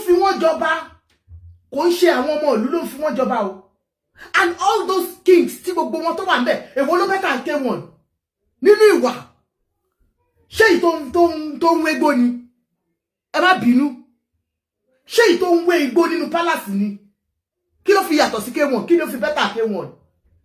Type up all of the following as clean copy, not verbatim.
Fi wọ́n jọba, kò ń ṣe àwọn ọmọ ìlú ló ń fi wọ́n jọba o. And all those kings tí gbogbo wọn tó wà ń bẹ̀, èwo ló better K1 nínú ìwà? Ṣé èyí tó ń wégbó ni? Ẹ má bínú, ṣé èyí tó ń wé igbó nínú palace ni? Kí ló fi yàtọ̀ sí K1? Kí ló fi better K1?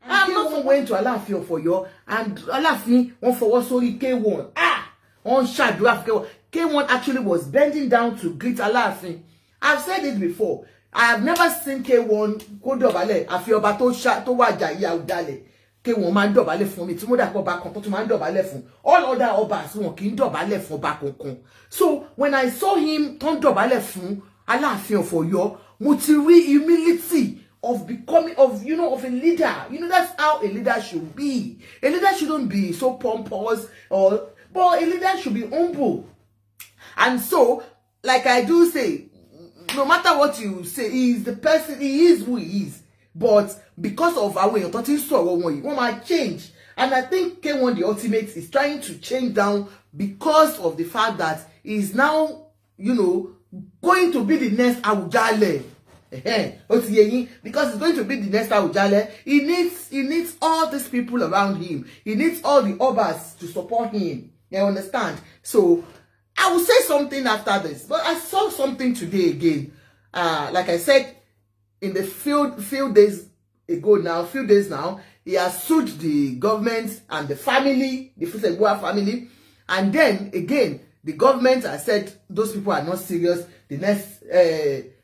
And K1 went to Aláàfin of Ọ̀yọ́ and Aláàfin, wọ́n fọwọ́ sórí K1. Ah, wọ́n ṣàdúrà fún K1. K1 actually was bending down to greet Aláàfin. I've said it before, I have never seen K1 kó dọ̀bálẹ̀, àfi ọba tó wàjà ìyá Ọ̀dàlẹ̀. K1 máa ń dọ̀bálẹ̀ fún mi tí mo dàpọ̀ ọba kan tó tún máa ń dọ̀bálẹ̀ fún. All other obas, wọn kì í dọ̀bálẹ̀ fún ọba kankan. So when I saw him tó ń dọ̀bálẹ̀ fún Aláàfin of Ọ̀yọ́, mo ti rí humility of becoming of you know of a leader. That's how a leader should be. A leader shouldn't be so pompous or, but a leader should be humble. And so, like I do say, no matter what you say, he is the person, he is who he is. But because of àwọn èèyàn tó ti ń sọ̀rọ̀ wọn yìí, wọ́n máa change. And I think K1 the Ultimate is trying to change down because of the fact that he is now going to be the next Awujale. Ó ti yé yín, because he's going to be the next Awujale, he needs all these people around him. He needs all the obas to support him. You understand? So I will say something after this, but I saw something today again. Like I said, in the few days ago now, few days now, he has sued the government and the family, the Fusengbuwa family. And then again, the government has said those people are not serious. The next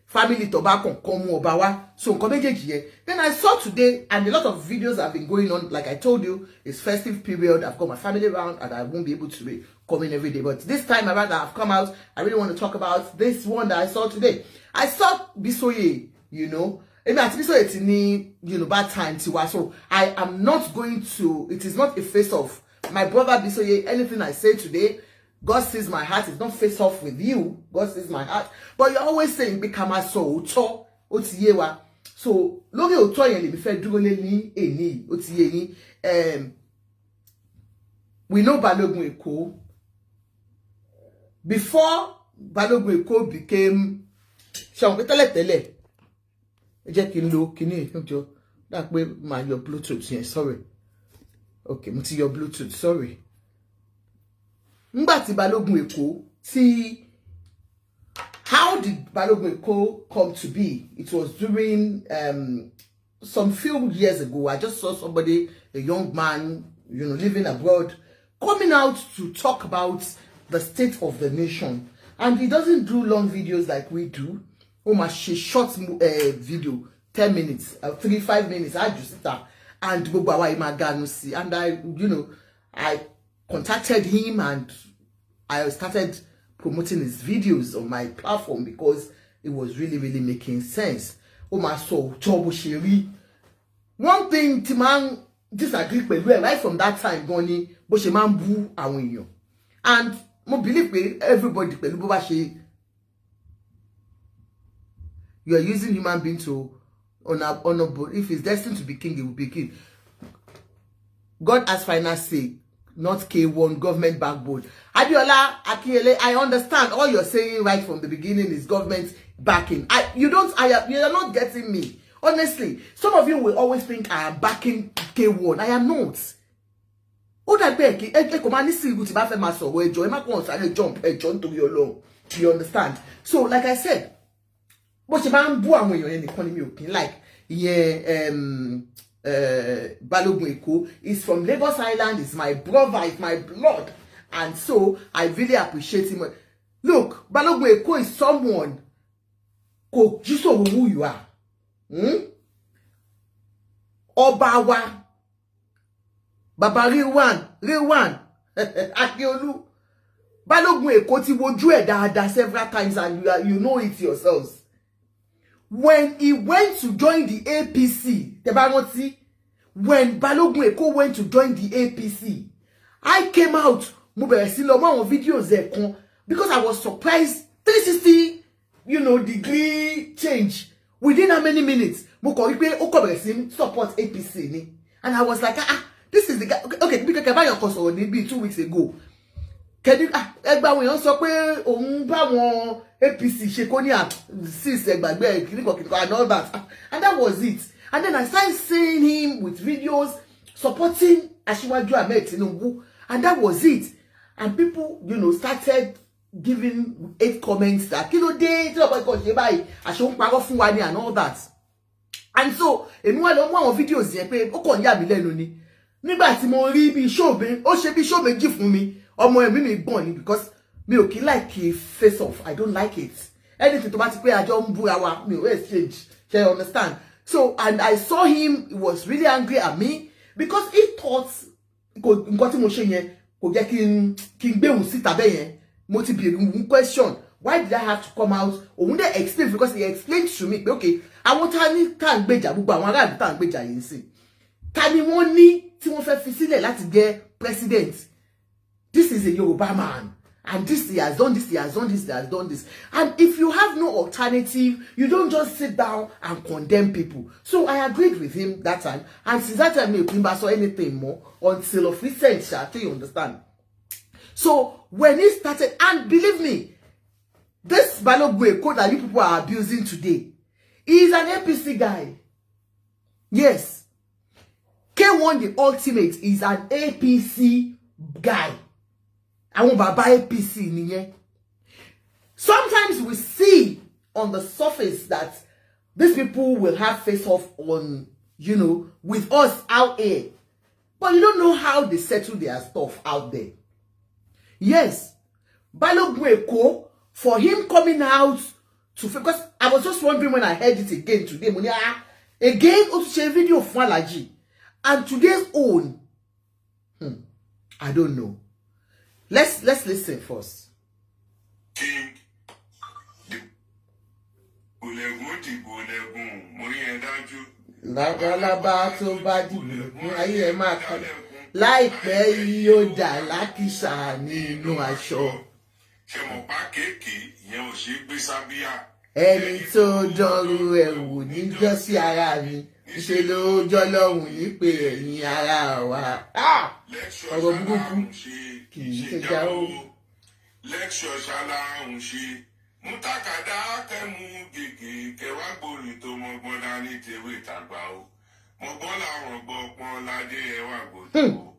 family tó bá kàn kàn mú ọba wá. So nǹkan méjèèjì yẹn. Then I saw today, and a lot of videos have been going on. Like I told you, it's festive period. I've got my family around and I won't be able to be coming every day. But this time around that I've come out, I really want to talk about this one that I saw today. I saw Bisoye. Èmi àti Bisoye ti ní bad time tiwa, so I am not going to, it is not a face off. My brother Bisoye, anything I say today, God sees my heart. It's not face off with you. God sees my heart. But you're always saying pé ká máa sọ òótọ́, ó ti yé wa. So lórí òótọ́ yẹn lèmi fẹ́ dúró lé ní èní, ó ti yé yín. We know Balogun Èkó. Before Balogun Èkó became, ṣe àwọn pé tẹ́lẹ̀tẹ́lẹ̀, ẹ jẹ́ kí n lo kíní ìjọ dá pé màá yọ Bluetooth yẹn, sorry. Okay, mo ti yọ Bluetooth, sorry. Ngbà tí Balógun Èkó tí, how did Balógun Èkó come to be? It was during some few years ago. I just saw somebody, a young man, living abroad, coming out to talk about the state of the nation. And he doesn't do long videos like we do. Ó máa ṣe short video, 10 minutes, 3, 5 minutes, á jù síta, and gbogbo àwa yìí máa ganu sí. And I you know I contacted him and I started promoting his videos on my platform because it was really, really making sense. Ó máa sọ òótọ́ bó ṣe rí. One thing tí máa ń disagree pẹ̀lú ẹ̀ right from that time gan ni bó ṣe máa ń bú àwọn èèyàn. And mo believe pé everybody pẹ̀lú bó bá ṣe, you are using human being to honor, honor. If he's destined to be king, he will be king. God has final say, not K1 government backbone. Adiola Akinyele, I understand all you're saying right from the beginning is government backing. I you don't I you are not getting me. Honestly, some of you will always think I am backing K1. I am not. Ó dàgbé ẹ ẹ kò máa ní sùúrù tí bá fẹ́ máa sọ̀rọ̀ ẹjọ́ ẹ má kàn sáré jump ẹjọ́ nítorí Ọlọ́run. You understand? So like I said, bó ṣe máa ń bú àwọn èèyàn yẹn nìkan ni mi ò kí ń like. Ìyẹn Balogun Eko is from Lagos Island, is my brother, is my blood, and so I really appreciate him. Look, Balogun Eko is someone kò jí sòwò who you are. Ọba wa, Baba Rilwan, Rilwan Akiolu, Balogun Eko ti wojú ẹ̀ dáadáa several times, and you know it yourselves. When he went to join the APC, tẹ́ bá rántí, when Balogun Eko went to join the APC, I came out, mo bẹ̀rẹ̀ sí lọ mọ́ àwọn videos ẹ̀ kan because I was surprised, 360 degree change within how many minutes. Mo kàn rí pé ó kàn bẹ̀rẹ̀ sí support APC ni, and I was like, "Ah, this is the guy." Okay, bí kẹ̀kẹ́ báyọ̀ kan sọ̀rọ̀ ní bíi 2 weeks ago, Kẹ́ni ẹgbẹ́ àwọn èèyàn sọ pé òun bá wọn APC ṣe kó ní six ẹgbàgbé kìnnìkan kìnnìkan and all that, and that was it. And then I started seeing him with videos supporting Asiwaju Ahmed Tinubu, and that was it. And people started giving hate comments that kí ló dé tí ọ̀pọ̀ ikọ̀ ṣe báyìí, àṣẹ ń parọ́ fún wa ni and all that. And so èmi wá lọ mú àwọn videos yẹn pé ó kàn ń yà mí lẹ́nu ni. Nígbà tí mo rí bí show mi, ó ṣe bí show méjì fún mi, ọmọ ẹ̀mí mi gbọ̀n ni, because mi ò kí like face off. I don't like it. Anything tó bá ti pé àjọ ń búra wa, mi ò exchange, ṣe understand? So, and I saw him, he was really angry at me because he thought nǹkan tí mo ṣe yẹn kò jẹ́ kí n gbé òun síta bẹ́ẹ̀ yẹn. Mo ti béèrè òun question, why did I have to come out? Òun dẹ̀ explain, because he explained to me pé okay, àwọn tá ní tá ń gbèjà, gbogbo àwọn aráàlú tá ń gbèjà yìí sí, ta ni wọ́n ní tí wọ́n fẹ́ fi sílẹ̀ láti jẹ́ president? This is a Yoruba man, and this, he has done this, he has done this, he has done this. And if you have no alternative, you don't just sit down and condemn people. So I agreed with him that time, and since that time mi ò kí n bá sọ anything more until of recent ṣá, you understand? So when he started, and believe me, this Balogun Eko that you people are abusing today, he is an APC guy. Yes, K1 the Ultimate is an APC guy. Àwọn bàbá APC nìyẹn. Sometimes we see on the surface that these people will have face off on with us out here, but you don't know how they settle their stuff out there. Yes, Balogun Eko, for him coming out to, because I was just wondering when I heard it again today, mo ní, ah, again ó tún ṣe video fún Alhaji, and today's own, I don't know. Let's listen first. King dìgbòlẹ́gùn dìgbòlẹ́gùn, mo rí ẹ dájú. Labalábá tó bá dìgbòlẹ́gùn, ayé ẹ máa kọ́ láìpẹ́, yóò dà lákìsà nínú aṣọ. Ṣe mọ̀ pa kéèké ìyẹn ò ṣeé gbé sábíà. Ẹni tó dánrú ẹ̀ wò níjọ́ sí ara mi, ṣe ló jọ́ lọ́hùn ní pé ẹ̀yin ara wa. Ọ̀rọ̀ burúkú kì í ṣe já o. Lẹ́kṣọ̀ ṣaláhùn ṣe mútàkàdá kẹmú gègé kẹwàá gbòòrì tó mọgbọ́n dání tewé tàgbà o, mọgbọ́n làwọn gbọ́ pọ́n ládé ẹwà gbòdò o.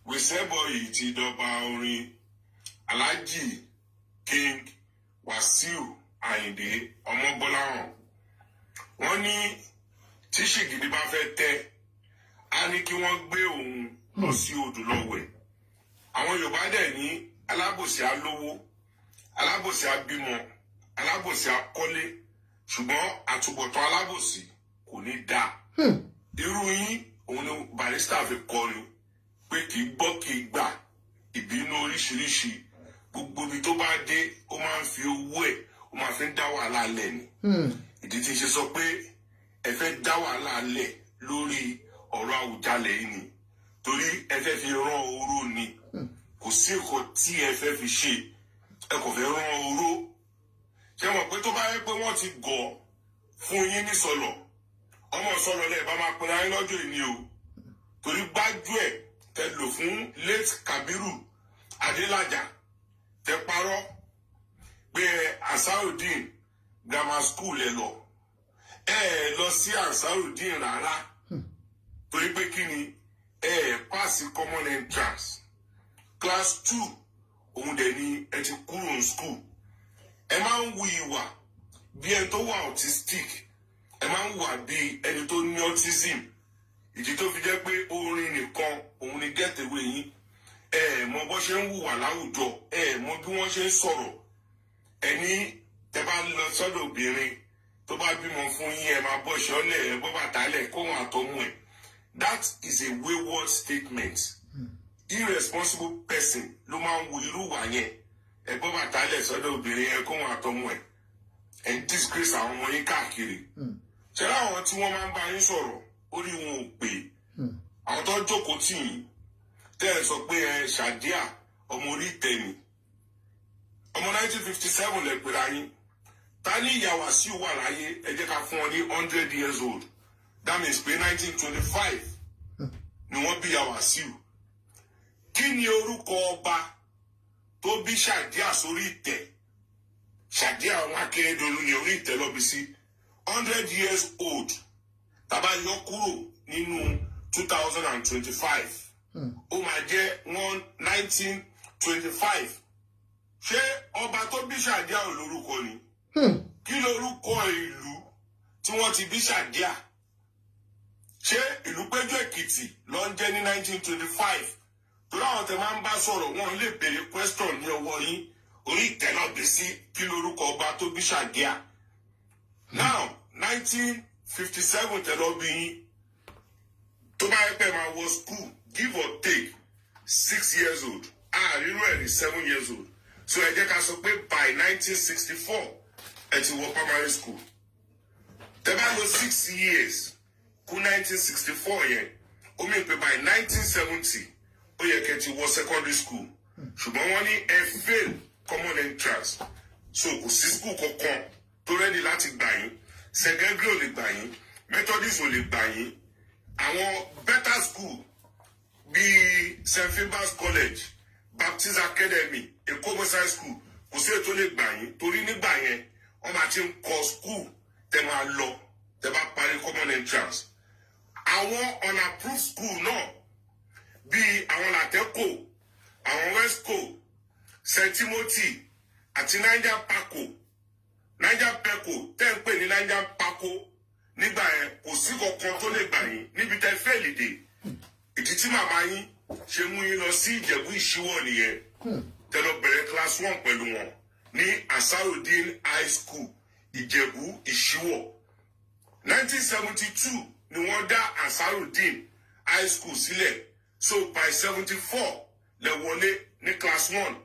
Wìsẹ́bọ̀ yìí ti dọba orin. Alhaji King Wasiu Ayinde Ọmọgbọ́láhàn, wọ́n ní tí ṣìgìdì bá fẹ́ tẹ́, á ní kí wọ́n gbé òun lọ sí odò lọ́wẹ̀. Àwọn Yorùbá dẹ̀ ní alábòsí á lówó, alábòsí á bímọ, alábòsí á kọ́lé, ṣùgbọ́n àtúbọ̀tán alábòsí kò ní dáa. Irú yín òun ni Barrister fi kọrin pé kì í gbọ́, kì í gbà, ìbínú oríṣiríṣi, gbogbo ibi tó bá dé, ó máa ń fi owó ẹ̀, ó máa fi ń dá wàhálà lẹ̀ ni. Ìdí tí ń ṣe sọ pé ẹ fẹ́ dá wàhálà lẹ̀ lórí ọ̀rọ̀ Àwùjalẹ̀ yìí ni torí ẹ fẹ́ fi rán oró ni. Kò sí nǹkan tí ẹ fẹ́ fi ṣe, ẹ kò fẹ́ rán oró. Ṣé mọ̀ pé tó bá yẹ pé wọ́n ti gọ̀ fún yín ní sọlọ̀, ọmọ sọlọ̀ lẹ́ẹ̀ bá máa pinnu ayé lọ́jọ́ ìní o, torí gbájú ẹ̀ tẹ lò fún late Kabiru Adélájà, tẹ parọ́ pé Ansarudeen Grammar School ẹ lọ, ẹ lọ sí Ansarudeen rárá, torí pé kí ni, ẹ pass common entrance class 2, òun dẹ̀ ni ẹ ti kúrò ní school. Ẹ máa ń wu ìwà bí ẹni tó wà autistic, ẹ máa ń wà bí ẹni tó ní autism. Ìdí tó fi jẹ́ pé orin nìkan òun ni getaway yín. Ẹ mọ bó ṣe ń hùwà láwùjọ, ẹ mọ bí wọ́n ṣe ń sọ̀rọ̀. Ẹ ní tẹ bá lọ sọ́dọ̀ obìnrin tó bá bímọ fún yín, ẹ máa bọ́ ṣọ́lẹ̀, ẹ bọ́ bàtà lẹ̀ kóhun àtọmú ẹ̀. That is a wayward statement. Irresponsible person ló máa ń wu irú ìwà yẹn. Ẹ bọ́ bàtà lẹ̀ sọ́dọ̀ obìnrin, ẹ kóhun àtọmú ẹ̀, ẹ ń disgrace àwọn ọmọ yín káàkiri. Ṣé láwọn tí wọ́n máa ń bá yín sọ̀rọ̀, orí wọn ò pé. Àwọn tó jókòó tì yín, tẹ́ ẹ sọ pé ẹ ṣàdíà ọmọ orí ìtẹ̀mí, ọmọ 1957 lẹ pèrè ayín. Ta ní ìyá Wàsíù wà láyé? Ẹ jẹ́ ká fún wọn ní 100 years old. That means pé 1925 ni wọ́n bí ìyá Wàsíù. Kí ni orúkọ ọba tó Tó bí Ṣàdíà sórí ìtẹ́, Ṣàdíà ọmọ Akérèdọ́lù ní orí ìtẹ́ lọ́bi sí 100 years old. Tàbá yọ kúrò nínú 2025, ó máa jẹ́ 1925. Ṣé ọba tó bí Ṣàdíà ò lórúkọ ni? Kí lorúkọ ìlú tí wọ́n ti bí Ṣàdíà? Ṣé ìlú Péjú Èkìtì ló ń jẹ́ ní 1925? Torí àwọn tẹ máa ń bá sọ̀rọ̀, wọn lè béèrè question ní ọwọ́ yín. Orí ìtẹ́ náà bí sí. Kí lorúkọ ọba tó bí Ṣàdíà? Now, 1957 tẹ lọ bí yín, tó bá yẹ pé máa wọ school, give or take 6 years old, àárírú ẹ̀ ní 7 years old, so ẹ jẹ́ ká sọ pé by 1964 ẹ ti wọ primary school. Tẹ bá lò 6 years kú 1964 yẹn, ó mì pé by 1970 ó yẹ kẹ́ ti wọ secondary school. Ṣùgbọ́n wọ́n ní ẹ fail common entrance, so kò sí school kankan tó ready láti gbà yín. Secondary ò lè gbà yín, Methodist ò lè gbà yín. Àwọn better school bíi St Finbar's College, Baptist Academy, Èkó High School, kò sí ètò lè gbà yín, torí nígbà yẹn wọ́n máa ti ń kọ school tẹ máa lọ tẹ bá parí common entrance. Àwọn unapproved school náà bíi àwọn Lateco, àwọn Westco, St Timothy àti Niger Paco, Niger Peco tẹ́ ń pè ní Niger Paco nígbà yẹn, kò sí kankan tó lè gbà yín níbi tẹ́ fail dé. Ìdí tí màmá yín ṣe mú yín lọ sí Ìjẹ̀bú Ìṣíwọ̀ nìyẹn, tẹ́ lọ bẹ̀rẹ̀ class one pẹ̀lú wọn ní Asarudin High School, Ìjẹ̀bú Ìṣíwọ̀. 1972 ni wọ́n dá Asarudin High School sílẹ̀, so by 74 lẹ wọlé ní class one.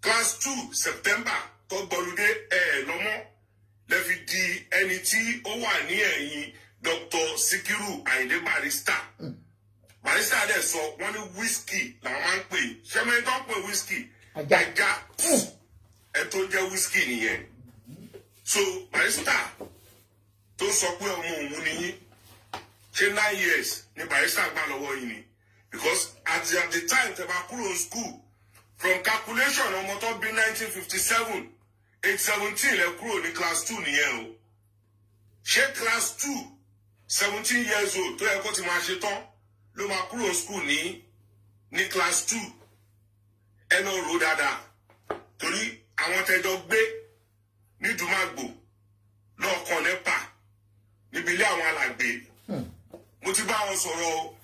Class two, September tó gbọlúdé ẹ lọ́mọ́ lẹ fi di ẹni tí ó wà ní ẹ̀yìn Dr. Sikiru Ayinde Barrister. Barrister dẹ̀ sọ wọ́n ní whisky làwọn máa ń pè. Ṣẹ́mi tó ń pè whisky? Ajá. Ajá. Ẹ tó jẹ́ whisky nìyẹn. So Barrister tó sọ pé ọmọ òun ni yín, ṣé 9 years ni Barrister gbà lọ́wọ́ yín ni? Because at the time tẹ́ bá kúrò school, from calculation, ọmọ tó bí 1957, age 17 lẹ kúrò ní class two nìyẹn o. Ṣé class two, 17 years old tó yẹ kó ti máa ṣe tán ló máa kúrò school ní class two? Ẹ lọ rò dáadáa, torí àwọn tẹjọ gbé ní Dùmàgbò lọ́ọ̀kan NEPA níbi ilé àwọn alàgbé, mo ti bá wọn sọ̀rọ̀ o.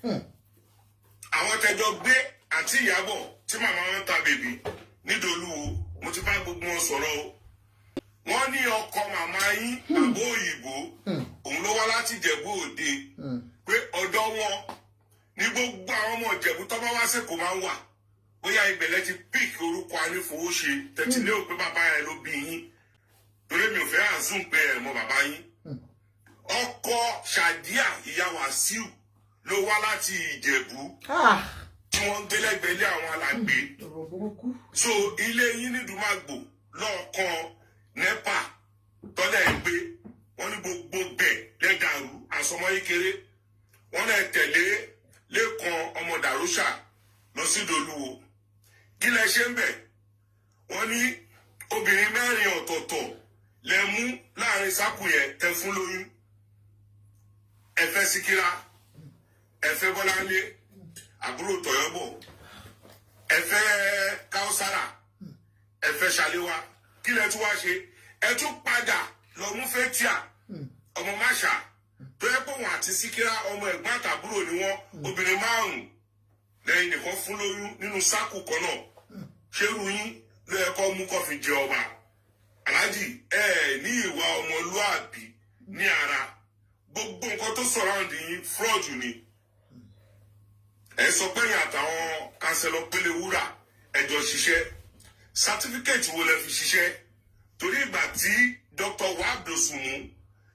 Àwọn tẹjọ gbé àti Ìyábọ̀ tí màmá wọn ta bèbí nídòlúwo, mo ti bá gbogbo wọn sọ̀rọ̀ o. Wọ́n ní ọkọ màmá yín, bàbá òyìnbó, òun ló wá láti Ìjẹ̀bú Òde, pé ọ̀dọ̀ wọn ní gbogbo àwọn ọmọ Ìjẹ̀bú tó bá wá sẹ́kọ̀ọ́ máa ń wà. Bóyá ìbẹ̀lẹ̀ ti pick orúkọ Anífowóṣe tẹ̀tí lé òpé bàbá yẹn ló bí yín, torí mi ò fẹ́ àzùn pé ẹ̀ mọ bàbá yín. Ọkọ Ṣàdíà, ìyá Wàsíù, ló wá láti Ìjẹ̀bú tí wọ́n ń gbé lẹ́gbẹ̀ẹ́ ilé àwọn alàgbé. Ọ̀rọ̀ burúkú. So ilé yín ní Dùmàgbò lọ́ọ̀kan NEPA tọ́lẹ̀ ń gbé, wọ́n ní gbogbo bẹ̀ lẹ́dàrú àsọmọ́ yékeré. Wọ́n lẹ̀ tẹ̀lé Lẹ́kan ọmọ Dàrúṣà lọ sí Dolúwo. Kí lẹ ṣe ń bẹ̀? Wọ́n ní obìnrin mẹ́rin ọ̀tọ̀ọ̀tọ̀ lẹ mú láàrin sákù yẹn tẹ fún lóyún. Ẹ fẹ́ Síkírá, ẹ fẹ́ Bọ́láńlé àbúrò Tọ̀yọ́bọ̀, ẹ fẹ́ Káúsára, ẹ fẹ́ Ṣaléwá. Kí lẹ tún wá ṣe? Ẹ tún padà lọ mú Fẹ́tíà ọmọ Máṣà, tó yẹ pé òun àti Síkírá ọmọ ẹ̀gbọ́n àtàbúrò ni wọ́n. Obìnrin márùn lẹ́yìn nìkan fún lóyún nínú sákù kan náà. Ṣerú yín ló yẹ kó mú kó fi jẹ ọba? Aláàjì, ẹ ní ìwà ọmọlúàbí ní ara. Gbogbo nǹkan tó surround yín, fraud ni. Ẹ sọ pé yín àtàwọn councillor Pélé Wúrà ẹjọ ṣiṣẹ́. Certificate wo lẹ fi ṣiṣẹ́? Torí ìgbà tí Dr. Wahab Dosunmu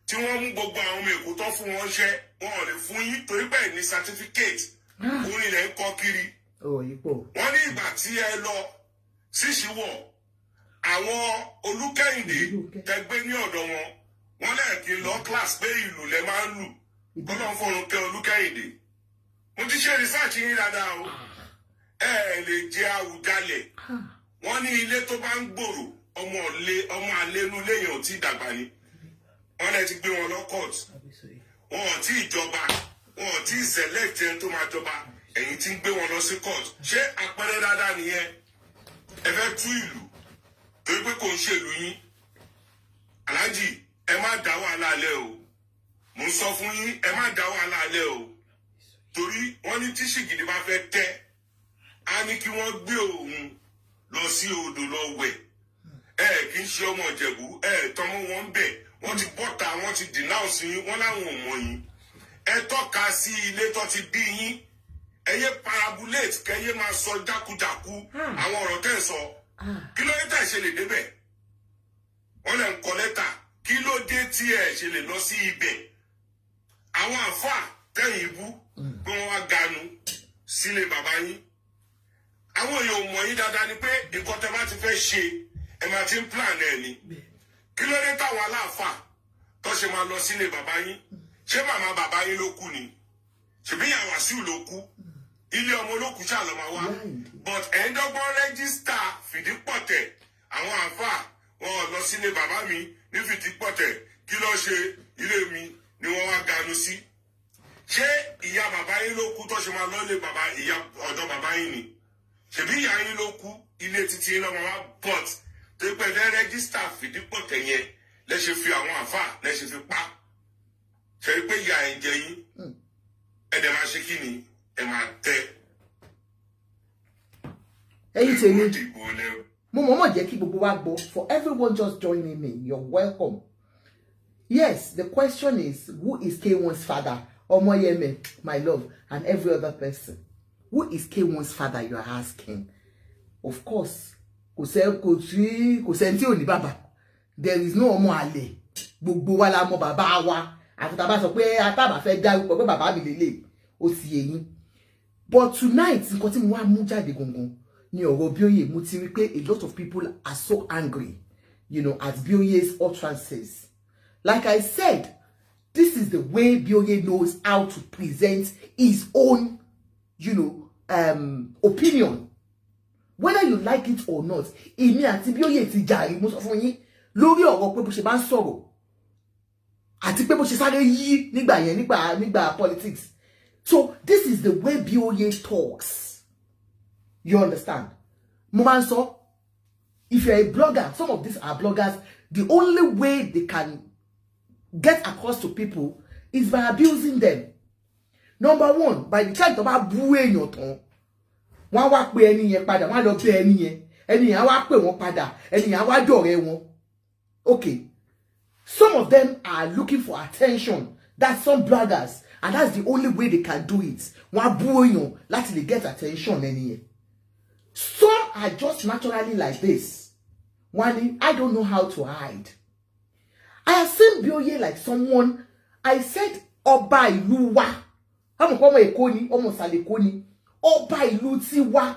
tí wọ́n mú gbogbo àwọn ọmọ Èkó tó fún wọn ṣẹ́, wọn ò lè fún yín torí bẹ́ẹ̀ ní certificate. Orin lẹ̀ ń kọ́ kiri. Ọ̀ yípo. Wọ́n ní ìgbà tí ẹ lọ síṣìwọ̀ àwọn Olúkẹ́hìndé tẹ gbé ní ọ̀dọ̀ wọn, wọ́n lẹ́ẹ̀kí lọ class, pé ìlú lẹ máa ń lù. Kọ́lọ́ fọ̀run kẹ́ Olúkẹ́hìndé. Mo ti ṣe research yín dáadáa o. Ẹ lè jẹ Àwùjalẹ̀. Wọ́n ní ilé tó bá ń gbòòrò, ọmọ ọ̀lẹ, ọmọ àlénú léyìn ò tí ì dàgbà ni. Wọ́n lẹ ti gbé wọn lọ court, wọn ò tí ì jọba, wọn ò tí ì select ẹni tó máa jọba, ẹ̀yin tí ń gbé wọn lọ sí court. Ṣé àpẹẹrẹ dáadáa nìyẹn? Ẹ fẹ́ tú ìlú torí pé kò ń ṣèlú yín. Aláàjì, ẹ má dá wàhálà lẹ o. Mo ń sọ fún yín, ẹ má dá wàhálà lẹ o, torí wọ́n ní tí ṣìgìdì bá fẹ́ tẹ́, á ní kí wọ́n gbé òun lọ sí odò lọ wẹ̀. Ẹ kì í ṣe ọmọ Ìjẹ̀bú, ẹ tọmọ wọn bẹ̀. Wọ́n ti bọ́ta, wọ́n ti denounce yín, wọ́n láwọn ò mọ̀ yín. Ẹ tọ́ka sí ilé tó ti bí yín. Ẹ yé parabulate, kẹ yé máa sọ jákujàku àwọn ọ̀rọ̀ tẹ́ ẹ sọ. Kí ló dé tẹ́ ẹ ṣe lè débẹ̀? Wọ́n lè ń kọ lẹ́tà. Kí ló dé tí ẹ ṣe lè lọ sí ibẹ̀? Àwọn àáfàá tẹ̀yìn ibú pé wọ́n wá ganu sílé bàbá yín, àwọn èèyàn ò mọ̀ yín dáadáa ni pé nǹkan tẹ́ bá ti fẹ́ ṣe, ẹ máa ti ń plan ẹ̀ ni. Kí ló dé táwọn aláàfáà tó ṣe máa lọ sílé bàbá yín? Ṣé màmá bàbá yín ló kú ni? Ṣèbí ìyá Wàsíù ló kú? Ilé ọmọ olókùú ṣáà lọ máa wá, but ẹ̀ ń dọ́gbọ́n register Fìdípọ̀tẹ̀. Àwọn àáfàá wọn ò lọ sílé bàbá mi ní Fìdípọ̀tẹ̀. Kí ló ṣe ilé mi ni wọ́n wá ganu sí? Ṣé ìyá bàbá yín ló kú tó ṣe máa lọ́lé bàbá ìyá ọ̀dọ̀ bàbá yín ni? Ṣèbí ìyá yín ló kú? Ilé títí yín lọ́mọ wá, but tó pẹ́ fẹ́ register Fìdípọ̀tẹ̀ yẹn, lẹ́ṣẹ̀ fi àwọn àáfàá lẹ́ṣẹ̀ fi pa. Ṣe pé ìyá ẹ̀ ń jẹ yín? Ẹ dẹ̀ máa ṣe kí ni? Ẹ máa tẹ́. Ẹ̀yin tèmi, Dìbò lẹ. mo mọ̀ọ́mọ̀ jẹ́ kí gbogbo wa gbọ́. For everyone just joining me, you're welcome. Yes, the question is, who is K1's father? Omoyeme, my love, and every other person, who is K1's father, you are asking. Of course, kò sẹ́, kò sí, kò sẹ́ni tí ò ní bàbá. There is no ọmọ àlè. Gbogbo wa la mọ bàbá wa, àfi tá a bá sọ pé atábà fẹ́ dárúkọ pé bàbá mi lélẹ̀. Ó sì yé yín. But tonight, nǹkan tí mo wá mú jáde gangan ní ọ̀rọ̀ Bíóyè. Mo ti rí pé a lot of people are so angry at Bíóyè's utterances. Like I said, this is the way Bíóyè knows how to present his own opinion, whether you like it or not. Èmi àti Bíóyè ti jàre, mo sọ fún yín, lórí ọ̀rọ̀ pé bó ṣe máa ń sọ̀rọ̀ àti pé bó ṣe sáré yí nígbà yẹn, nígbà politics. So this is the way Bíóyè talks, you understand? Mo máa ń sọ, if you're a blogger, some of these are bloggers, the only way they can get across to people is by abusing them. Number one, by the time tó bá bú èèyàn tán, wọ́n á wá pe ẹni yẹn padà, wọ́n á lọ bẹ ẹni yẹn, ẹni yẹn á wá pè wọ́n padà, ẹni yẹn á wá dọ̀rẹ́ wọn. Okay, some of them are looking for attention. That's some bloggers, and that's the only way they can do it. Wọ́n á bú èèyàn láti lè get attention ẹni yẹn. Some are just naturally like this. Wọ́n ní, "I don't know how to hide." I have seen Bioye like someone I said, ọba ìlú wa, ọmọ kan, ọmọ Èkó ni, ọmọ ìsàlẹ̀ Èkó ni, ọba ìlú tiwa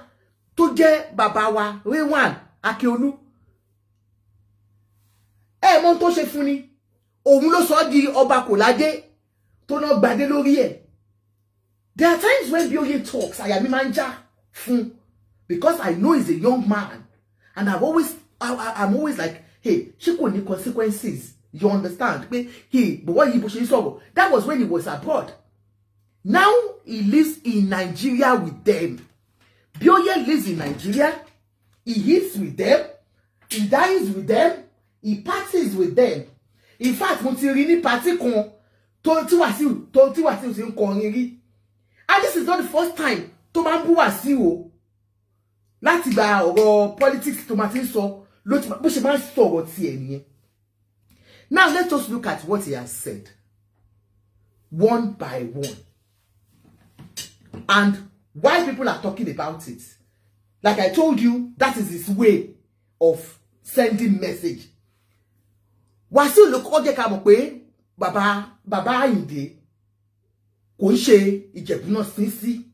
tó jẹ́ bàbá wa Rilwan Akíolú, ẹ mọ̀ tó ṣe fún ni, òun ló sọ di ọba kò ládé tó náà gbadé lórí ẹ̀. There are times when Bioye talks, àyà mi máa ń já fún, because I know he's a young man and I'm always like, hey, ṣé kò ní consequences? You understand? Pé hey, bọ̀wọ́ yìí, bó ṣe ń sọ̀rọ̀, that was when he was abroad. Now he lives in Nigeria with them. Bioye lives in Nigeria. He eats with them, he dines with them, he parties with them. In fact, mo ti rí ní party kan tó tí Wàsíù, tó tí Wàsíù ti ń kọrin rí. And this is not the first time tó máa ń bú Wàsíù o. Láti gba ọ̀rọ̀ politics tó máa ti ń sọ ló ti bó ṣe máa ń sọ̀rọ̀ tiẹ̀ nìyẹn. Now let us look at what he has said one by one and why people are talking about it. Like I told you, that is his way of sending message. Wàsíù ló kọ́kọ́ jẹ́ ká mọ̀ pé bàbá Àyìndé kò ń ṣe Ìjẹ̀bú náà sín sí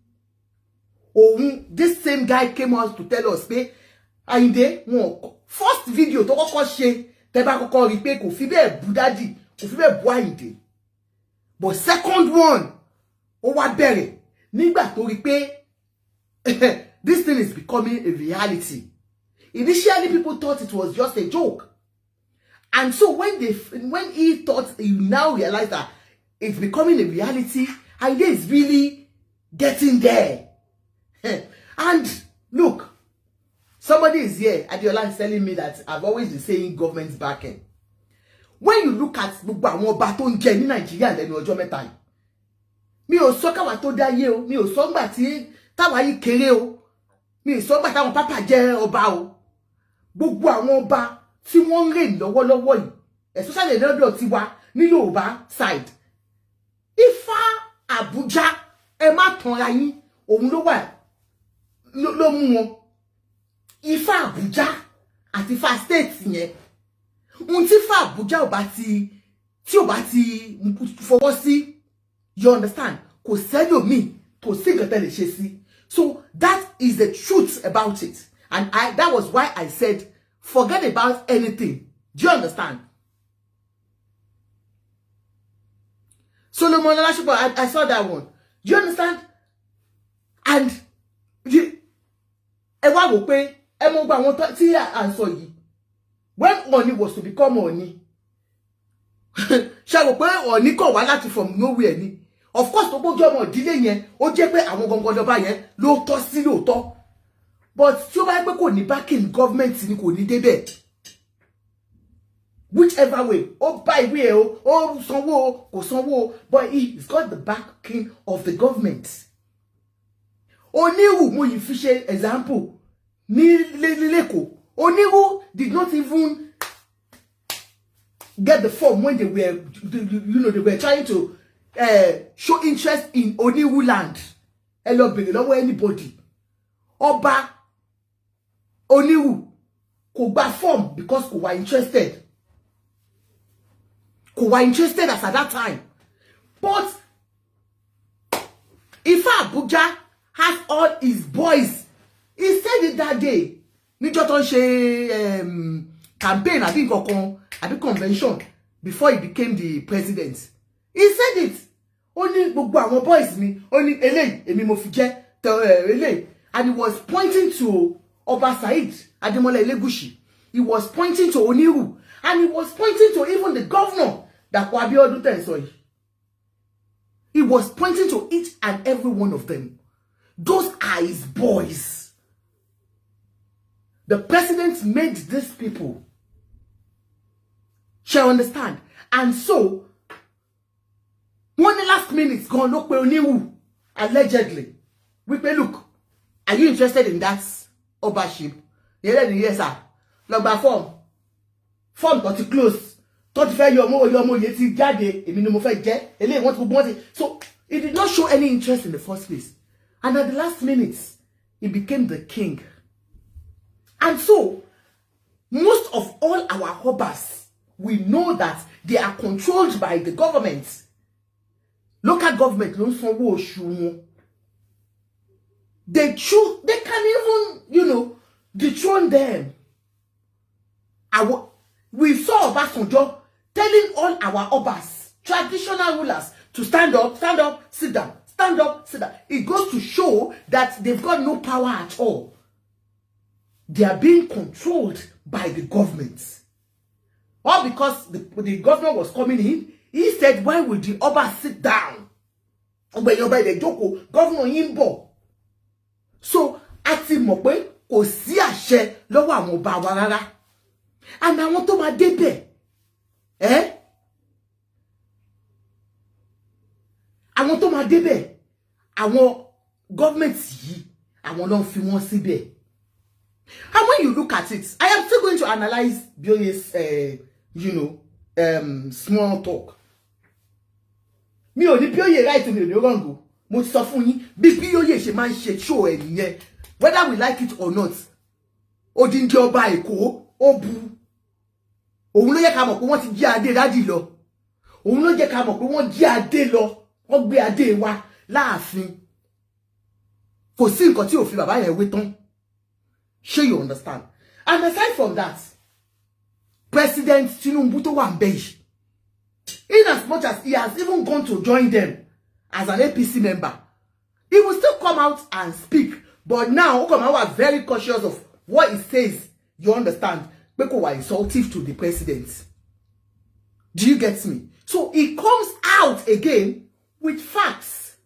òun. This same guy came out to tell us pé Àyìndé wọn, first video tó kọ́kọ́ ṣe, tẹ́ bá kọ́kọ́ rí pé kò fi bẹ́ẹ̀ bú daddy, kò fi bẹ́ẹ̀ bú Àyìndé, but second one, ó wá bẹ̀rẹ̀ nígbà tó rí pé this thing is becoming a reality. Initially, people thought it was just a joke. And so when he thought, he now realized that it's becoming a reality, Ayinde is really getting there. And look, somebody is here, Adeola, is telling me that I've always been saying government's backing. When you look at gbogbo àwọn ọba tó ń jẹ ní Nàìjíríà lẹ́nu ọjọ́ mẹ́ta yìí, mi ò sọ káwa tó dáyé o, mi ò sọ ngbà tí táwa yìí kéré o, mi ò sọ ngbà táwọn pápá jẹ ọba o. Gbogbo àwọn ọba tí wọ́n ń rìn lọ́wọ́lọ́wọ́ yìí, especially lọ́dọ̀ tiwa ní Yorùbá side, Ifá Àbújá, ẹ má tanra yín, òun ló wà ló mú wọn. Ifá Àbújá àti Ifá state yẹn, ohun tí Ifá Àbújá ò bá ti tí ò bá ti fọwọ́ sí, you understand, kò sẹ́lòmíì, kò sí nǹkan tẹ́ lè ṣe sí. So that is the truth about it, and I that was why I said forget about anything. Do you understand? Solomon Olasupo, I saw that one. Do you understand? And ẹ wá wò pé ẹ mọ gbogbo àwọn tí à ń sọ yìí, when Ọọ̀ni was to become Ọọ̀ni, ṣe rò pé Ọọ̀ni kọ̀ wá láti from nowhere ni? Of course, tó gbójú ọmọ ìdílé yẹn, ó jẹ́ pé àwọn gangan lọ́ba yẹn ló tọ́ sí lóòótọ́, but tí ó bá yẹ pé kò ní backing government ni, kò ní débẹ̀. Whichever way, ó bá ìwé ẹ̀ o, ó sanwó o, kò sanwó o, but he's got the backing of the government. Onírù, mo yìí fi ṣe example ní lẹ́kọ̀ọ́, Onírù did not even get the form when they were you know they were trying to show interest in Oniru land. Ẹ lọ bèrè lọ́wọ́ anybody. Ọba Oniru kò gba form because kò wà interested, kò wà interested as at that time. But Ifa Abuja has all his boys. He said it that day níjọ́ tó ń ṣe campaign àbí nǹkan kan àbí convention before he became the president. He said it. Ó ní gbogbo àwọn boys mi, ó ní eléyìí èmi mo fi jẹ́ eléyìí, and he was pointing to Ọba Saheed Ademola Elegushi, he was pointing to Oniru, and he was pointing to even the governor, Dapo Abiodun tẹ̀ ń sọ yìí. He was pointing to each and every one of them. Those are his boys. The president made these people. Shall understand? And so, wọ́n ní last minute gan ló pe Oníwù, allegedly, wípé, "Look, are you interested in that obaship?" Yẹn lẹ́nu, "Yes sir." Lọ gba form. Form tó ti close, tó ti fẹ́ yọ ọmọ oyè, ọmọ oyè ti jáde, èmi ni mo fẹ́ jẹ́ eléyìí, wọ́n ti gbogbo wọ́n ti. So he did not show any interest in the first place, and at the last minute he became the king. And so most of all our obas, we know that they are controlled by the government. Local government ló ń sanwó oṣù wọn. They choose, they can even dethrone them. We saw Obasanjo telling all our obas, traditional rulers, to stand up, stand up, sit down, stand up, sit down. It goes to show that they've got no power at all. They are being controlled by the government. All because the governor was coming in, he said, "Why would the Oba sit down?" Ọgbẹ̀yìn ọba ilẹ̀ jókòó, governor yín ń bọ̀. So, a ti mọ̀ pé kò sí àṣẹ lọ́wọ́ àwọn ọba wa rárá. And àwọn tó máa débẹ̀, eh? Àwọn tó máa débẹ̀, àwọn government yìí, àwọn ló ń fi wọ́n síbẹ̀. And when you look at it, I am still going to analyze Bioye's, small talk. Mi ò ní Bioye right, mi ò ní wrong o. Mo ti sọ fún yín bí Bioye ṣe máa ń ṣe show ẹ̀ nìyẹn. Whether we like it or not, odindi ọba Èkó ó bu. Òun ló yẹ ká mọ̀ pé wọ́n ti jí adé dádì lọ. Òun ló jẹ́ ká mọ̀ pé wọ́n jí adé lọ. Wọ́n gbé adé wa láàfin. Kò sí nǹkan tí ò fi bàbá yẹn wé tán. Ṣé you understand? And aside from that, President Tinubu tó wà ń bẹ̀ yìí, in as much as he has even gone to join them as an APC member, he will still come out and speak. But now, ó kàn máa wà very cautious of what he says. You understand, pé kò wà insultive to the president. Do you get me? So he comes out again with facts.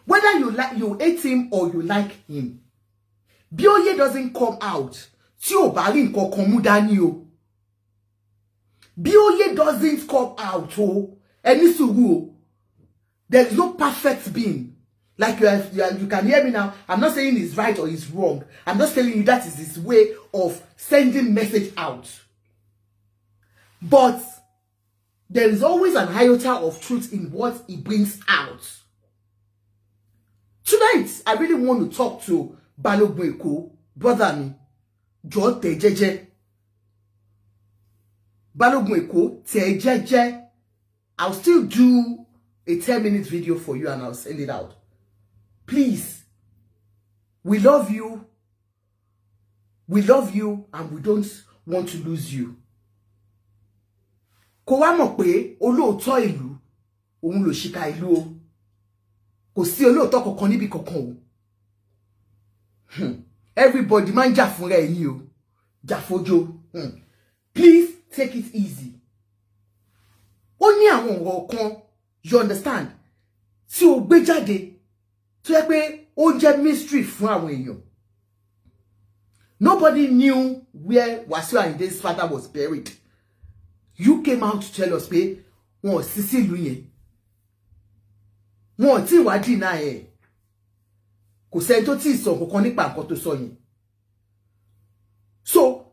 Whether you like, you hate him or you like him, Bioye doesn't come out tí ò bá rí nǹkan kan mú dání o. Bioye doesn't come out o. Ẹ ní sùúrù o. There is no perfect being. Like you can hear me now. I'm not saying he's right or he's wrong. I'm just telling you that is his way of sending message out. But there is always an iota of truth in what he brings out. Tonight, I really want to talk to Balogun Eko, brother mi. Jọ̀ọ́, tẹ̀ jẹ́jẹ́. Balogun Eko, tẹ̀ jẹ́jẹ́. I'll still do a 10-minute video for you and I'll send it out. Please, we love you. We love you and we don't want to lose you. Kò wá mọ̀ pé olóòótọ́ ìlú òun ló ṣìkà ìlú o. Kò sí olóòótọ́ kankan níbi kankan o. Everybody máa ń jà fúnra ẹ̀ ní o. Jà fojo. Please take it easy. Ó ní àwọn ọ̀rọ̀ kan, you understand, tí o gbé jáde tó yẹ pé ó jẹ́ mystery fún àwọn èèyàn. Nobody knew where Wasiu Ayinde's father was buried. You came out to tell us pé wọn ò sí sílùú yẹn, wọn ò tí ì wá deny ẹ̀. Kò sẹ́ni tó tí ì sọ kankan nípa nǹkan tó sọ yẹn. So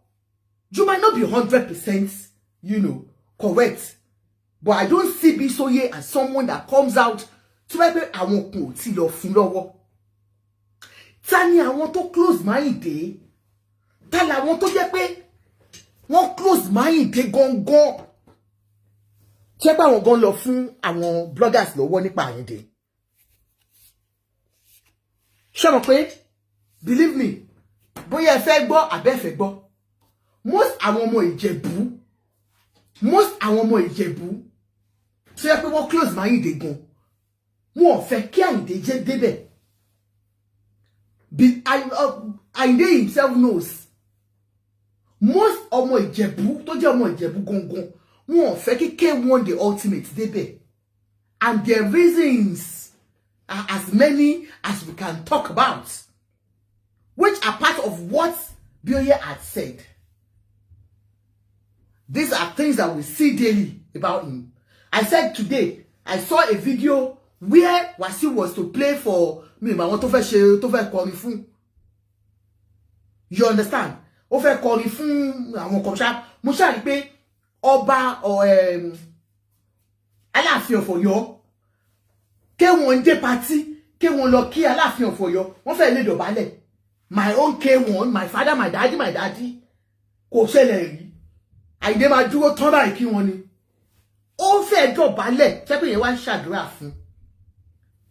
you might not be 100% correct, but I don't see Bisoye as someone that comes out tó bá pé àwọn kan ò tí lọ fún lọ́wọ́. Ta ni àwọn tó close Máyìndé? Ta làwọn tó jẹ́ pé wọ́n close Máyìndé gangan tí ẹ pé àwọn gan lọ fún àwọn bloggers lọ́wọ́ nípa Àyìndé? Ṣé mọ̀ pé, believe me, bóyá ẹ fẹ́ gbọ́ àbẹ́ fẹ́ gbọ́, most àwọn ọmọ Ìjẹ̀bú, most àwọn ọmọ Ìjẹ̀bú tó yẹ pé wọ́n close Máyìndé gan, wọn ò fẹ́ kí Àyìndé jẹ́ débẹ̀. Àyìndé himself knows. Most ọmọ Ìjẹ̀bú tó jẹ́ ọmọ Ìjẹ̀bú gangan, wọn ò fẹ́ kí K1 the Ultimate débẹ̀, and their reasons are as many as we can talk about, which are part of what Bioye had said. These are things that we see daily about him. I said today, I saw a video where Wasiu was to play for me, àwọn tó fẹ́ ṣe, tó fẹ́ kọrin fún. You understand? Ó fẹ́ kọrin fún àwọn kan ṣá. Mo ṣáà rí pé ọba Aláàfin of Ọ̀yọ́, K1 dé party, K1 lọ kí Aláàfin of Ọ̀yọ́, wọ́n fẹ́ lè dọ̀bálẹ̀. My own K1, my father, my daddy, my daddy. Kò ṣẹlẹ̀ rí. Àyìndé máa dúró tán báyìí kí wọ́n ni. Ó fẹ́ dọ̀bálẹ̀, ṣẹ́pẹ̀ yẹn wá ń ṣàdúrà fún.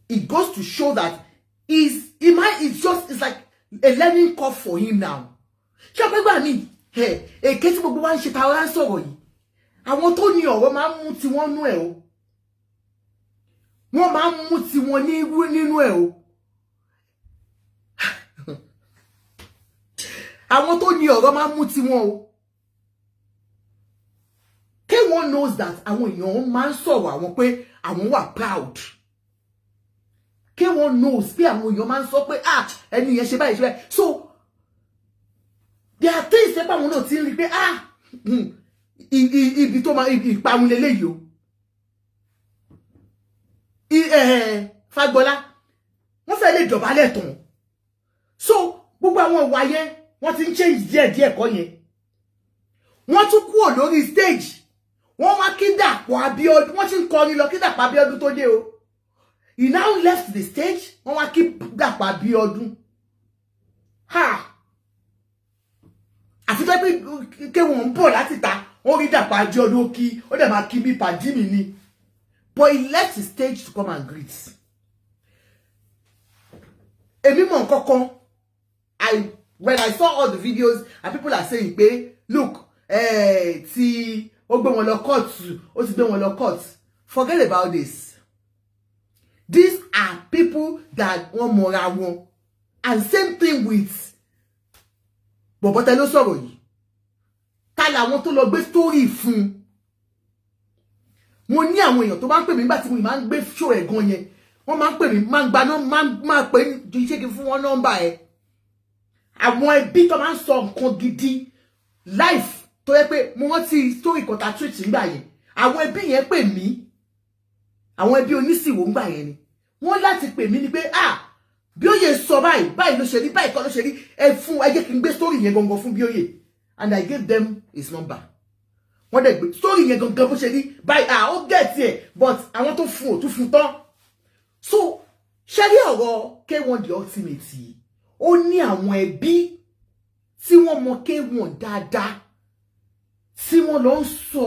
It goes to show that he's he might it's just it's like a learning curve for him now. Ṣé ọpẹ́ gbà mí èké tí gbogbo wa ń ṣe ta wá ń sọ̀rọ̀ yìí, àwọn tó ní ọ̀rọ̀ máa ń mú tiwọn nú ẹ̀ o. Wọ́n máa ń mú tiwọn nínú ẹ̀ o. Àwọn tó ní ọ̀rọ̀ máa ń mú tiwọn o. K1 knows that àwọn èèyàn máa ń sọ̀rọ̀ àwọn pé àwọn wà proud. K1 knows pé àwọn èèyàn máa ń sọ pé, "Ah, ẹni yẹn ṣe báyìí, ṣe báyìí." So there are things pé àwọn náà ti ń rí pé, ah, ibi tó máa ìparun leléyìí o. Fagbọ́lá, wọ́n fẹ́ lè dọ̀bálẹ̀ tán. So gbogbo àwọn ìwà yẹn, wọ́n ti ń change díẹ̀ díẹ̀ kọ́ yẹn. Wọ́n tún kúrò lórí stage, wọ́n wá kí Dàpọ̀ Abíọ́dún. Wọ́n ti ń kọrin lọ kí Dàpọ̀ Abíọ́dún tó dé o. He now left the stage, wọ́n wá kí Dàpọ̀ Abíọ́dún. Ha, àfi tó pé kéwọn ń bọ̀ láti ta, wọ́n rí Dàpọ̀ Abíọ́dún, ó kí, ó dẹ̀ máa kí bí pàdí mi ni, but he left the stage to come and greet. Èmi mọ̀ nǹkankan. I when I saw all the videos and people are saying pé, look, tí ó gbé wọn lọ court, ó ti gbé wọn lọ court, forget about this. These are people that wọ́n mọra wọn, and same thing with Bọ̀bọ̀ tẹ ló sọ̀rọ̀ yìí, ta làwọn tó lọ gbé story fún un? Mo ní àwọn èèyàn tó bá ń pè mí nígbà tí mo máa ń gbé show ẹ̀ gan yẹn, wọ́n máa ń pè mí, máa ń gba, máa pè ní ṣé kí n fún wọn nọ́mbà ẹ̀, àwọn ẹbí tó máa ń sọ nǹkan gidi life tó yẹ pé mo rántí story kan ta tweet ńgbà yẹn. Àwọn ẹbí yẹn pè mí, àwọn ẹbí onísìwò ńgbà yẹn ni wọ́n láti pè mí ni pé, "Ah, Bíóyè sọ báyìí, báyìí ló ṣe rí, báyìí kọ́ ló ṣe rí. Ẹ fún, ẹ jẹ́ kí n gbé story yẹn gangan fún Bíóyè." And I gave them his number. Wọ́n dẹ̀ gbé story yẹn gangan bó ṣe rí báyìí. Ah, ó get ẹ̀, but àwọn tó fún ò tún fún tán. So ṣe rí ọ̀rọ̀ K1 the Ultimate yìí, ó ní àwọn ẹbí tí wọ́n mọ K1 dáadáa tí wọ́n lọ ń sọ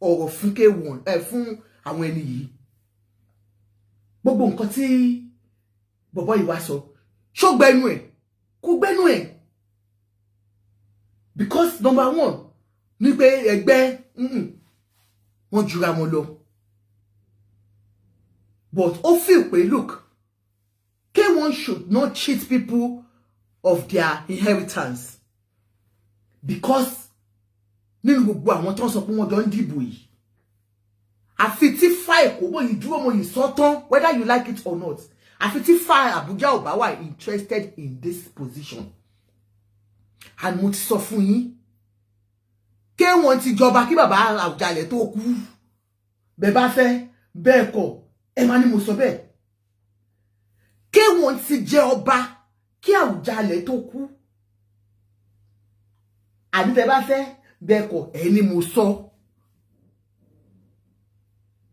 ọ̀rọ̀ fún K1 ẹ̀, fún àwọn ẹni yìí. Gbogbo nǹkan tí bọ̀bọ̀ yìí wá sọ, ṣó gbẹnu ẹ̀? Kó gbẹnu ẹ̀, because number one ní pé ẹgbẹ́ wọ́n jura wọn lọ, but ó feel pé, look, K1 should not cheat people of their inheritance, because nínú gbogbo àwọn tó ń sọ pé wọ́n jọ ń dìbò yìí, àfi tí fa Èkó bó yìí dúró, mo yìí sọ tán, whether you like it or not, àfi tí fa Àbújá ò bá wà interested in this position. And mo ti sọ fún yín, K1 ti jọba kí bàbá Àwùjalẹ̀ tó kú. Bẹ́ẹ̀ bá fẹ́ bẹ́ẹ̀ kọ́, ẹ máa ní mo sọ bẹ́ẹ̀. K1 ti jẹ ọba kí Àwùjalẹ̀ tó kú. Àbí tẹ́ bá fẹ́ bẹ́ẹ̀ kọ́, ẹ ní mo sọ.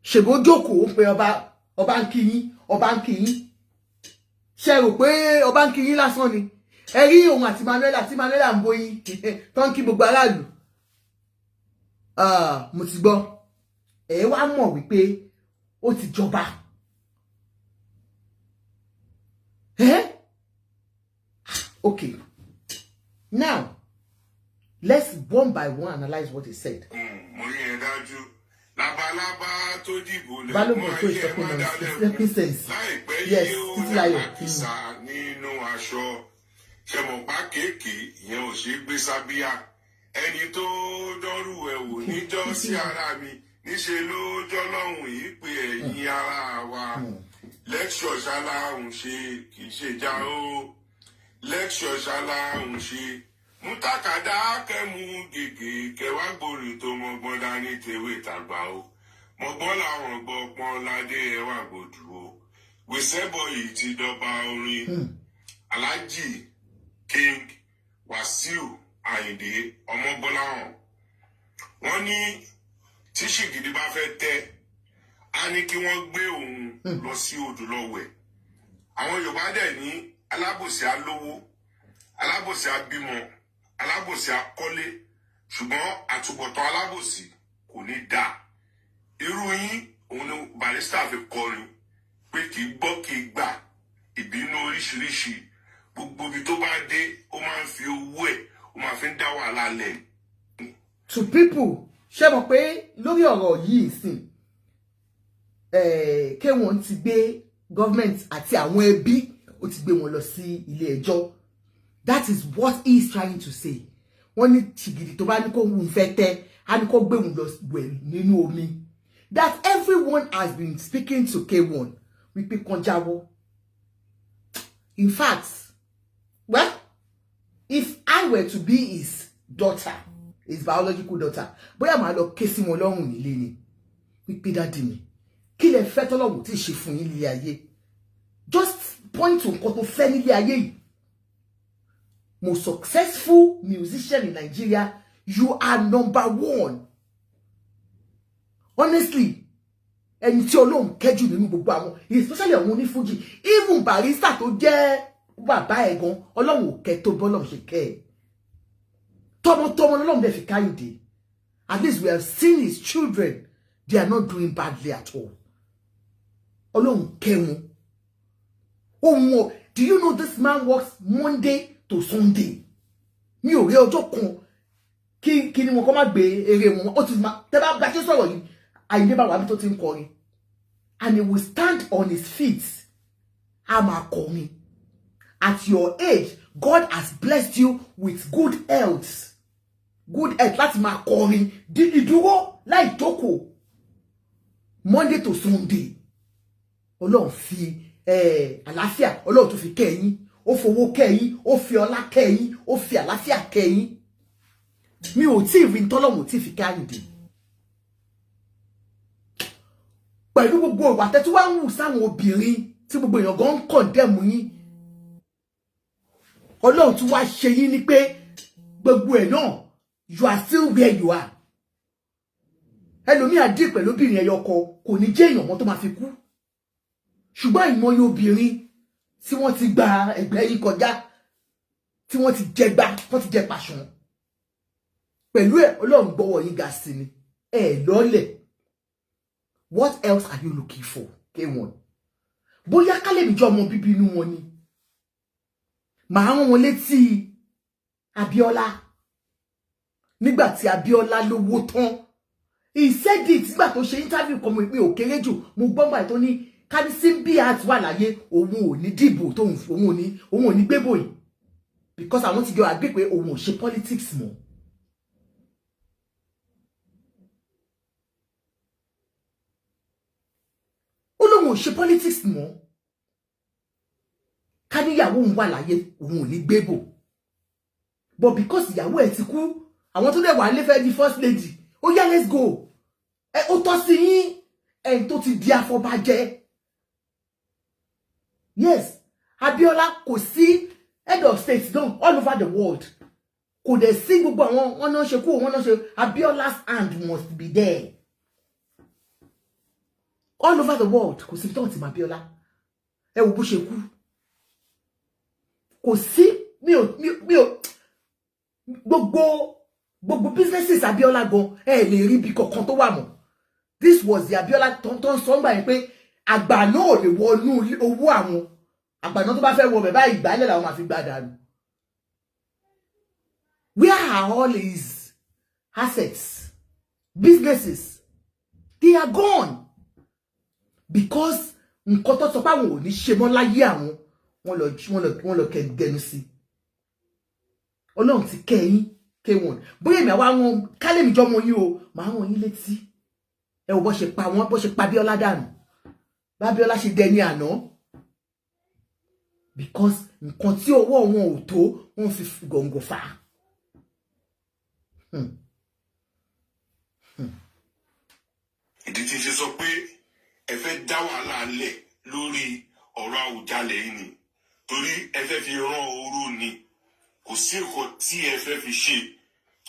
Ṣèbó jókòó pé ọba, ọba ń kí yín, ọba ń kí yín. Ṣe rò pé ọba ń kí yín lásán ni? Ẹ rí òun àti Manuela tí Manuela ń bóyin tó ń kí gbogbo aráàlú. Mo ti gbọ́, ẹ wá mọ̀ wípé ó ti jọba. Eh? Okay, now let's one by one analyse what he said. Mo rí ẹ dájú, labalábá tó dìbò Balógun tó ìsọpé nonsense. Láìpẹ́ Yes, yìí ó Títílayọ̀. làkìsà nínú aṣọ ṣẹmọ̀pá kéèké ìyẹn ò ṣeé gbé sábíà. Ẹni tó dọ́rù ẹ̀ wò níjọ́ sí ara mi níṣẹ́ ló jọ́lọ́hùn yìí pé ẹ̀yin ara wa, lecture ṣaláhùn ṣe, kì í ṣe já o, lecture ṣaláhùn ṣe. Mútàkàdá kẹmú gègé kẹwàá gbòòrò tó mọgbọ́n dání tewé tàgbà o, mọgbọ́n làwọn gbọ́ pọ́n ládé ẹwà gbòdù o. Wìsẹ́bọ̀ yìí ti dọba orin. Alhaji King Wasiu Ayinde Ọmọgbọ́láhàn, wọ́n ní tí ṣìgìdì bá fẹ́ tẹ́, á ní kí wọ́n gbé òun lọ sí odò lọ wẹ̀. Àwọn Yorùbá dẹ̀ ní alábòsí alówó, alábòsí abímọ, alábòsí akọ́lé, ṣùgbọ́n àtúbọ̀tán alábòsí kò ní dáa. Irú yín òun ni Barrister fi kọrin pé kì í gbọ́, kì í gbà, ìbínú oríṣiríṣi, gbogbo ibi tó bá dé, ó máa ń fi owó ẹ̀, ó máa fi ń dá wàhálà lẹ̀. To people, ṣé mọ̀ pé lórí ọ̀rọ̀ yìí sìn, K1 ti gbé government àti àwọn ẹbí, ó ti gbé wọn lọ sí ilé ẹjọ́. That is what he is trying to say. Wọ́n ní tìgìdì tó bá ní kó wù fẹ́ tẹ́, á ní kó gbé òun lọ wẹ̀ nínú omi. That everyone has been speaking to K1 wípé kan jáwọ́. In fact, well, if I were to be his daughter, his biological daughter, bóyá màá lọ ké sí wọn lọ́rùn nílé ni wípé, "Daddy mi, kí lẹ fẹ́ tọ́lọ́run tí ì ṣe fún yín nílé ayé? Just point to nǹkan tó fẹ́ nílé ayé yìí." Most successful musician in Nigeria, you are number one. Honestly, ẹni tí Ọlọ́run kẹ́jù nínú gbogbo àwọn, especially àwọn onífújì, even Barrister tó jẹ́ bàbá ẹ̀ gan, Ọlọ́run ò kẹ́ tó bọ́lọ́run ṣe kẹ́ ẹ̀. Tọmọtọmọ lọ́lọ́run dẹ̀ fi Káyìndé. At least we have seen his children, they are not doing badly at all. Ọlọ́run kẹ́ wọn. Ohun o, do you know this man works Monday to Sunday? Mi ò rí ọjọ́ kan kí ni wọn kọ́ má gbé eré wọn. Ó ti máa tẹ́ bá gbàṣẹ sọ̀rọ̀ yìí, Àyìndé bá wà bí tó ti ń kọrin, and he will stand on his feet, a máa kọrin. At your age, God has blessed you with good health, good health láti máa kọrin ìdúró láì jókòó, Monday to Sunday. Ọlọ́run fi àlàáfíà, Ọlọ́run tó fi kẹ́ yín, ó fowó kẹ́ yín, ó fi ọlá kẹ́ yín, ó fi àlàáfíà kẹ́ yín. Mi ò tí ì rí ntọ́lọ́run ò tí ì fi kẹ́ Àyìndé. Pẹ̀lú gbogbo ìwà tẹ́tí wá ń wù sáwọn obìnrin tí gbogbo èèyàn gan ń condemn yín, Ọlọ́run tún wá ṣe yín ní pé gbogbo ẹ̀ náà, you are still where you are. Ẹlòmíà dì pẹ̀lú obìnrin ẹyọ kan, kò ní jẹ́ èèyàn mọ́ tó máa fi kú. Ṣùgbọ́n ìmọye obìnrin tí wọ́n ti gba ẹgbẹ́ yín kọjá, tí wọ́n ti jẹgba, wọ́n ti jẹ pàṣán pẹ̀lú ẹ̀, Ọlọ́run gbọ́wọ́ yín ga sí ni, ẹ lọ́lẹ̀. What else are you looking for, K1? Bóyá kálẹ̀mí jẹ́ ọmọ bíbí inú wọn ni, màá rán wọn létí Abíọ́lá. Nígbà tí Abíọ́lá lówó tán, he said it nígbà tó ṣe interview kan. Mo pé ò kéré jù, mo gbọ́ gbà tó ní ká ní Simbiat wà láyé, òun ò ní dìbò tóun, òun ò ní gbébò yìí, because àwọn ti jọ agree pé òun ò ṣe politics mọ́. Ó lóun ò ṣe politics mọ́, ká níyàwó òun wà láyé, òun ò ní gbébò. But because ìyàwó ẹ̀ ti kú, àwọn tó dẹ̀ wà lé fẹ́ di first lady, ó yá, let's go. Ẹ ó tọ́ sí yín, ẹni tó ti di afọbajẹ. Yes, Abiola, kò sí head of state náà all over the world, kò dẹ̀ sí gbogbo àwọn wọn náà ṣe kú, wọn náà ṣe, Abiola's hand must be there all over the world. Kò sí tó ti mọ Abiola. Ẹ wo bó ṣe kú. Kò sí, mi ò gbogbo businesses Abiola gan, ẹ lè rí ibi kankan tó wà mọ́. This was the Abiola tó ń sọ ńgbà yẹn pé àgbà náà ò lè wọnú owó àwọn, àgbà náà tó bá fẹ́ wọ bẹ̀ báyìí, ìgbálẹ̀ làwọn máa fi gbà dànù. Where are all his assets, businesses? They are gone, because nǹkan tó sọ pé àwọn ò ní ṣe mọ́ láyé àwọn, wọ́n lọ gẹnu sí. Ọlọ́run ti kẹ́ yín, K1. Bóyá èmi àwa wọn kálẹ̀mí jọmọ yín o, màá rán yín létí. Ẹ wò bó ṣe pa wọn, bó ṣe pa Bíọ́lá dànù, bá Bíọ́lá ṣe dẹni àná, because nǹkan tí ọwọ́ wọn ò tó, wọ́n fi gọ̀ǹgọ̀ fà á. Ìdí tí n ṣe sọ pé ẹ fẹ́ dá wàhálà lẹ̀ lórí ọ̀rọ̀ Àwùjalẹ̀ yìí ni torí ẹ fẹ́ fi rán oró ni. Kò sí nǹkan tí ẹ fẹ́ fi ṣe,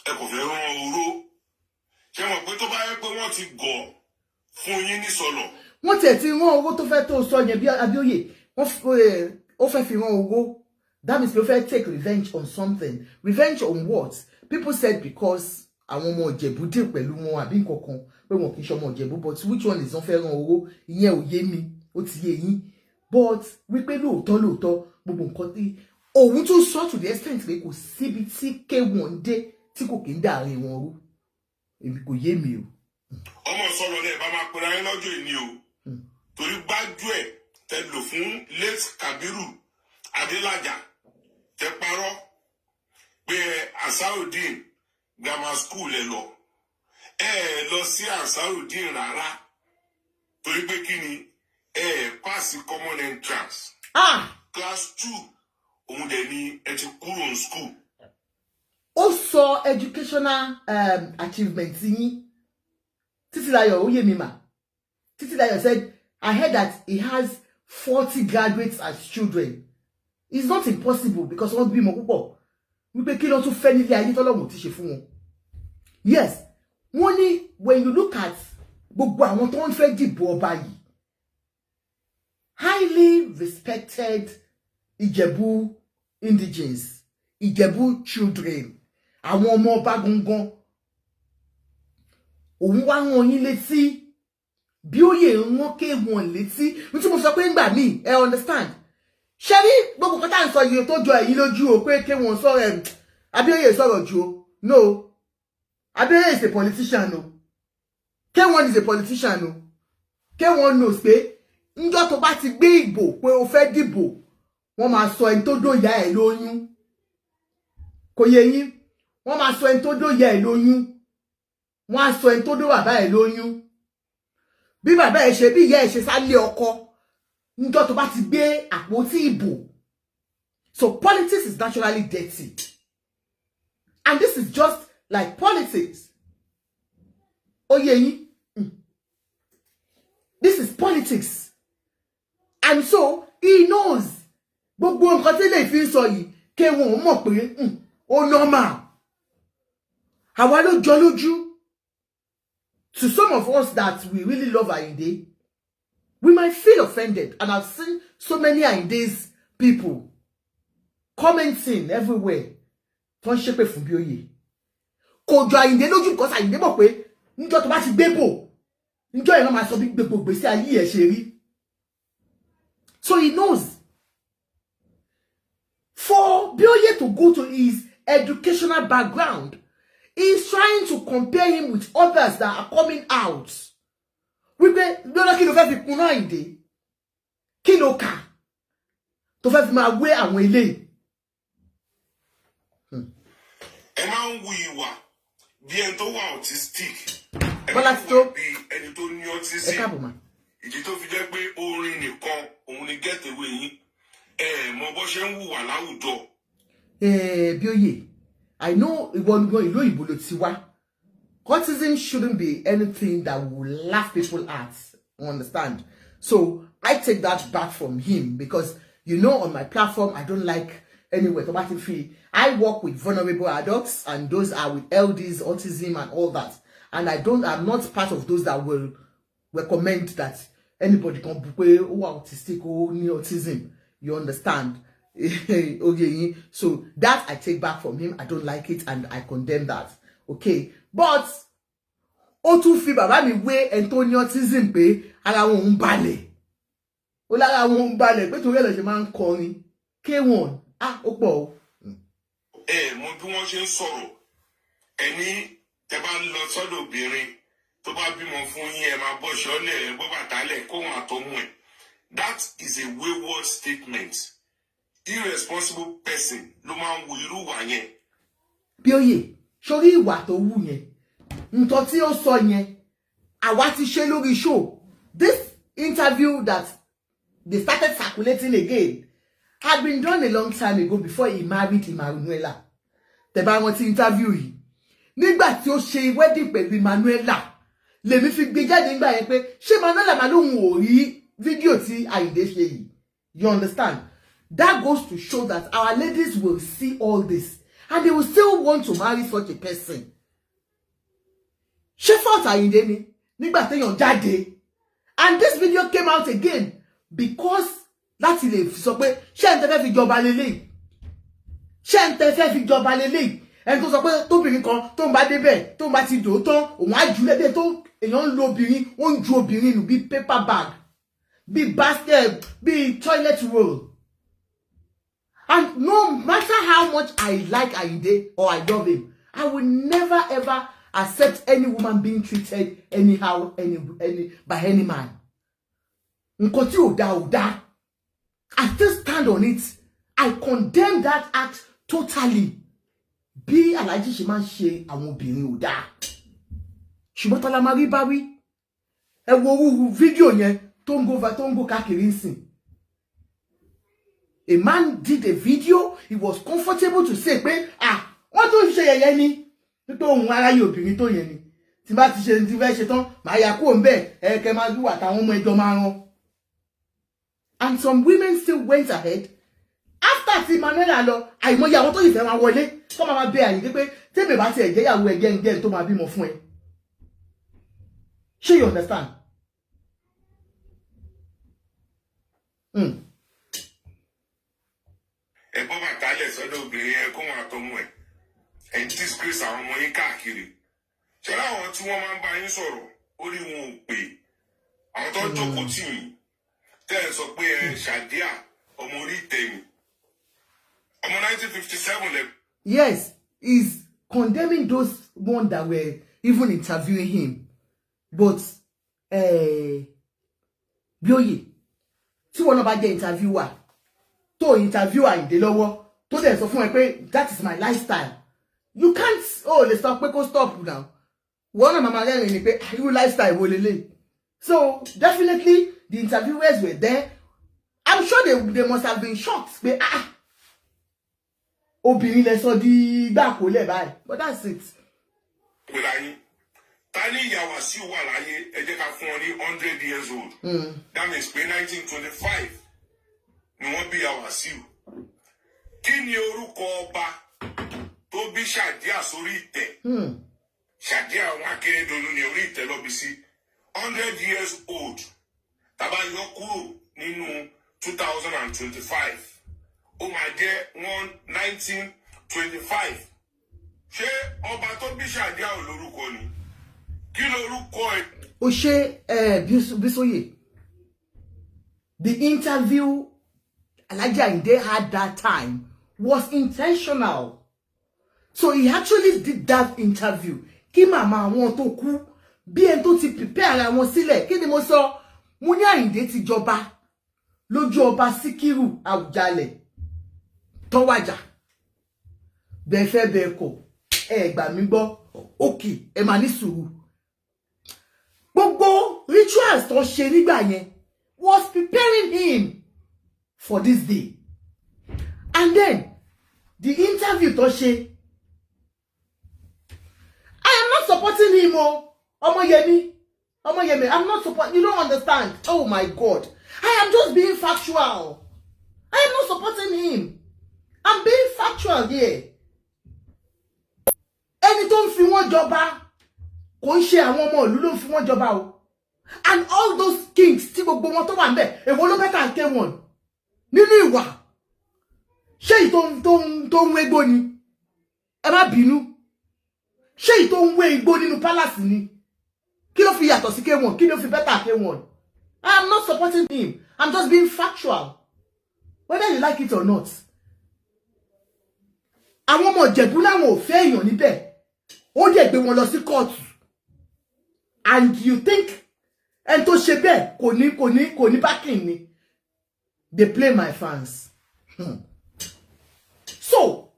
ẹ kò fẹ́ rán oró. Ṣé mọ̀ pé tó bá yẹ pé wọ́n ti gọ̀ fún yín ní sọlọ̀. Wọ́n tiẹ̀ ti rán owó tó fẹ́ tó sọ yẹn bí Abíóyè, wọ́n ó fẹ́ fi rán owó. That means ó fẹ́ take revenge on something. Revenge on what? People said because àwọn ọmọ Ìjẹ̀bú dè pẹ̀lú wọn àbí nǹkan kan, pé wọn kì í ṣe ọmọ Ìjẹ̀bú. But which one is wọ́n fẹ́ rán owó? Ìyẹn ò yé mi, ó ti yé yín. But wípé lóòótọ́ lóòótọ́, gbogbo nǹkan tí òun tún sọ to the extent pé kò síbi tí K1 dé tí kò kí ń dàrin wọn rú, èmi kò yé mi o. Ọmọ sọ̀rọ̀ lẹ́ẹ̀ bá máa pera yín lọ́jọ́ ìní o, torí gbájú ẹ̀ tẹ lò fún late Kabiru Adélájà, tẹ parọ́ pé Ansarudeen Grammar School ẹ lọ, ẹ lọ sí Ansarudeen rárá, torí pé kí ni, ẹ pass common entrance. Ah! Class 2 òun dẹ̀ ni ẹ ti kúrò ní school. Ó sọ educational achievement yín. Títílayọ̀, ó yé mi mà. Títílayọ̀ said, "I heard that he has 40 graduates as children." It's not impossible, because wọ́n bímọ púpọ̀. Wípé kí ló tún fẹ́ nílé ayé tọ́lọ́run ti ṣe fún wọn? Yes, wọ́n ní when you look at gbogbo àwọn tó ń fẹ́ dìbò ọba yìí, highly respected Ìjẹ̀bú indigenes, Ìjẹ̀bú children, àwọn ọmọ ọba gangan, òun wá rán yín létí bí ó yè ń rán K1 létí ní tí mo sọ pé ńgbà míì, ẹ understand. Ṣé rí gbogbo nǹkan tá à ń sọ yìí tó jọ èyí lójú o, pé K1 sọ̀rọ̀ ẹ̀, Abíóyè sọ̀rọ̀ jù o. No, Abíóyè is a politician o. K1 is a politician o. K1 knows pé ńjọ́ tó bá ti gbé ìbò pé o fẹ́ dìbò. Wọ́n máa sọ ẹni tó dóyà ẹ̀ lóyún. Kò yé yín? Wọ́n máa sọ ẹni tó dóyà ẹ̀ lóyún, wọ́n á sọ ẹni tó dó bàbá ẹ̀ lóyún, bí bàbá ẹ̀ ṣe, bí ìyá ẹ̀ ṣe sálé ọkọ níjọ́ tó bá ti gbé àpótí ìbò. So politics is naturally dirty, and this is just like politics. Ó yé yín? This is politics, and so he knows gbogbo nǹkan tí lè fi ń sọ yìí. Kéwọn ò mọ̀ pé ó normal, àwa ló jọ lójú. To some of us that we really love Ayinde, we might feel offended, and I've seen so many Ayinde's people commenting everywhere tó ń ṣépè fún Bíóyè. Kò jọ Ayinde lójú because Ayinde mọ̀ pé níjọ́ tó bá ti gbé bò, níjọ́ yẹn wọ́n máa sọ bí gbogbo gbèsè ayé ẹ̀ ṣe rí. So he knows. For Bioye to go to his educational background, he's trying to compare him with others that are coming out. Wípé lọ́dọ̀, kí ló fẹ́ fi kún náà Àyìndé? Kí ló kà tó fẹ́ fi máa wé àwọn eléyìí? Ẹ máa ń wu ìwà bí ẹni tó wà autistic. Ẹ Bọ́lá máa ń Tító. hùwà bí ẹni tó ní Ẹ autism. káàbọ̀ mà. Ìdí tó fi jẹ́ pé orin nìkan òun ni get away yín. Ẹ mọ bó ṣe ń hùwà láwùjọ. Bíóyè, I know ìwọ gan, ìlú òyìnbó ló ti wá. Autism shouldn't be anything that will laugh people at. You understand? So I take that back from him because on my platform, I don't like anywhere tó bá ti fi. I work with vulnerable adults, and those are with LDs, autism and all that. And I'm not part of those that will recommend that anybody kan bu pé ó wà autistic, ó ní autism. You understand? Okay, so that I take back from him. I don't like it and I condemn that. Okay, but ó tún fi bàbá mi wé ẹni tó ní autism pé ara wọn ń balẹ̀, ó lára wọn ń balẹ̀ pé torí ẹ̀ lọ ṣe máa ń kọrin. K1, ah, ó pọ̀ o. Ẹ mọ bí wọ́n ṣe ń sọ̀rọ̀. Ẹni tẹ bá ń lọ sọ́dọ̀ obìnrin tó bá bímọ fún yín, ẹ máa bọ́ ṣọ́lẹ̀, ẹ bọ́ bàtà lẹ̀ kóhun àtọmú ẹ̀. That is a wayward statement. Irresponsible person ló máa ń wu irú ìwà yẹn. Bíóyè, sórí ìwà tó wù yẹn, nǹkan tí ó sọ yẹn, àwa ti ṣe lórí show. This interview that they started circulating again had been done a long time ago, before he married Emmanuela. Tẹ́ bá rántí interview yìí, nígbà tí ó ṣe wedding pẹ̀lú Emmanuela, lèmi fi gbé jáde nígbà yẹn pé ṣé Emmanuela máa lóun ò rí fídíò tí Àyìndé ṣe yìí? You understand? That goes to show that our ladies will see all this and they will still want to marry such a person. Ṣé fault Àyìndé ni nígbà téèyàn jáde? And this video came out again because láti lè sọ pé ṣé ẹni tẹ́ fẹ́ fi jọba lélẹ́yìí, ṣé ẹni tẹ́ fẹ́ fi jọba lélẹ́yìí, ẹni tó sọ pé tóbìnrin kan tó ń bá débẹ̀, tó ń bá ti dò tán, òun á jù lẹ́bẹ̀ẹ́ tó èèyàn ń lo obìnrin, ó ń ju obìnrin nù bíi paper bag, bíi basket, bíi toilet roll. And no matter how much I like Ayinde or I love him, I will never ever accept any woman being treated anyhow any by any man. Nǹkan tí ò dáa ò dáa. I still stand on it. I condemn that act totally. Bí Alhaji ṣe máa ń ṣe àwọn obìnrin ò dáa, ṣùgbọ́n tọ́lá máa rí bá wí. Ẹ wo orú fídíò yẹn tó ń go tó ń go káàkiri ń sìn. A man did a video. He was comfortable to say pé, ah, wọ́n tún ṣe yẹ̀yẹ́ ni wípé òun aráyé obìnrin tó yẹn ni, tí bá ti ṣe ti fẹ́ ṣe tán, màá ya kúrò ńbẹ̀, ẹ kẹ́ máa dúwà táwọn ọmọ ẹjọ́ máa rán. And some women still went ahead after tí Manuela lọ. Àìmọye àwọn tó yìí fẹ́ máa wọlé kọ́ máa bẹ Àyìndé pé tèmi bá tiẹ̀ jẹ́yàwó ẹ̀jẹ̀ ń jẹ́ tó máa bímọ fún ẹ. Ṣé you understand? Ẹ bọ́ bàtà lẹ̀ sọ́dọ̀ obìnrin ẹ kóhun àtọmú ẹ̀. Ẹ̀ ń disgrace àwọn ọmọ yín káàkiri. Ṣé láwọn tí wọ́n máa ń bá yín sọ̀rọ̀, orí wọn ò pé? Àwọn tó ń jókòó tì yín, tẹ́ ẹ sọ pé ẹ ṣàdíà ọmọ orí ìtẹ̀yìn ọmọ 1957 lẹ. Yes, he's condemning those one that were even interviewing him, but Bíóyè, tí wọn náà bá jẹ́ interviewer tó Tó interview Àyìndé lọ́wọ́, tó dẹ̀ sọ fún ẹ pé that is my lifestyle, you can't, ó lè sọ pé kó stop now. Wọ́n náà máa rẹ́rìn ni pé irú lifestyle wo lélẹ̀. So definitely the interviewers were there. I'm sure they must have been shocked pé, ah, obìnrin lẹ sọ di gbàkólẹ̀ báyìí, but that's it. Pẹ̀lú ayé ta ní ìyá Wàsíù wà láyé, ẹ jẹ́ ká fún wọn ní 100 years old. That means pé 1925 ni wọ́n bí ìyá Wàsíù. Kí ni orúkọ ọba tó bí Ṣàdíà sórí ìtẹ́? Ṣàdíà àwọn Akérédolú ní orí ìtẹ́ ló bí sí. 100 years old, tá bá yọ kúrò nínú 2025, ó máa jẹ́ one 1925. Ṣé ọba tó bí Ṣàdíà ò lórúkọ ni? Kí lorúkọ ẹ̀? Ó ṣe Bísóyè. The interview Alhaji Ayinde had that time was intentional. So he actually did that interview kí màmá àwọn tó kú, bí ẹni tó ti prepare ara wọn sílẹ̀. Kí ni mo sọ? Mo ní Àyìndé ti jọba lójú ọba Síkírù Àwùjalẹ̀ tọ́wàjà. Bẹ́ẹ̀ fẹ́ bẹ́ẹ̀ kọ̀, ẹ gbà mí gbọ́ òkè, ẹ máa ní sùúrù. Gbogbo rituals tó ṣe nígbà yẹn was preparing him for this day. And then the interview tó ṣe, I am not supporting him o. Ọmọyẹmí, Ọmọyẹmí, I'm not support. You don't understand. Oh my God, I am just being factual. I am not supporting him. I'm being factual here. Ẹni tó ń fi wọ́n jọba, kò ń ṣe àwọn ọmọ ìlú ló ń fi wọ́n jọba o. And all those kings tí gbogbo wọn tó wà ń bẹ̀, èwo ló better K1 nínú ìwà? Ṣé èyí tó ń wégbó ni? Ẹ má bínú, ṣé èyí tó ń wé igbó nínú palace ni? Kí ló fi yàtọ̀ sí K1? Kí ló fi better K1? I am not supporting him. I'm just being factual, whether you like it or not. Àwọn ọmọ Ìjẹ̀bú láwọn ò fẹ́ èèyàn níbẹ̀, ó dẹ̀ gbé wọn lọ sí kóòtù. And you think ẹni tó ṣe bẹ́ẹ̀ kò ní backing ni? They play my fans. So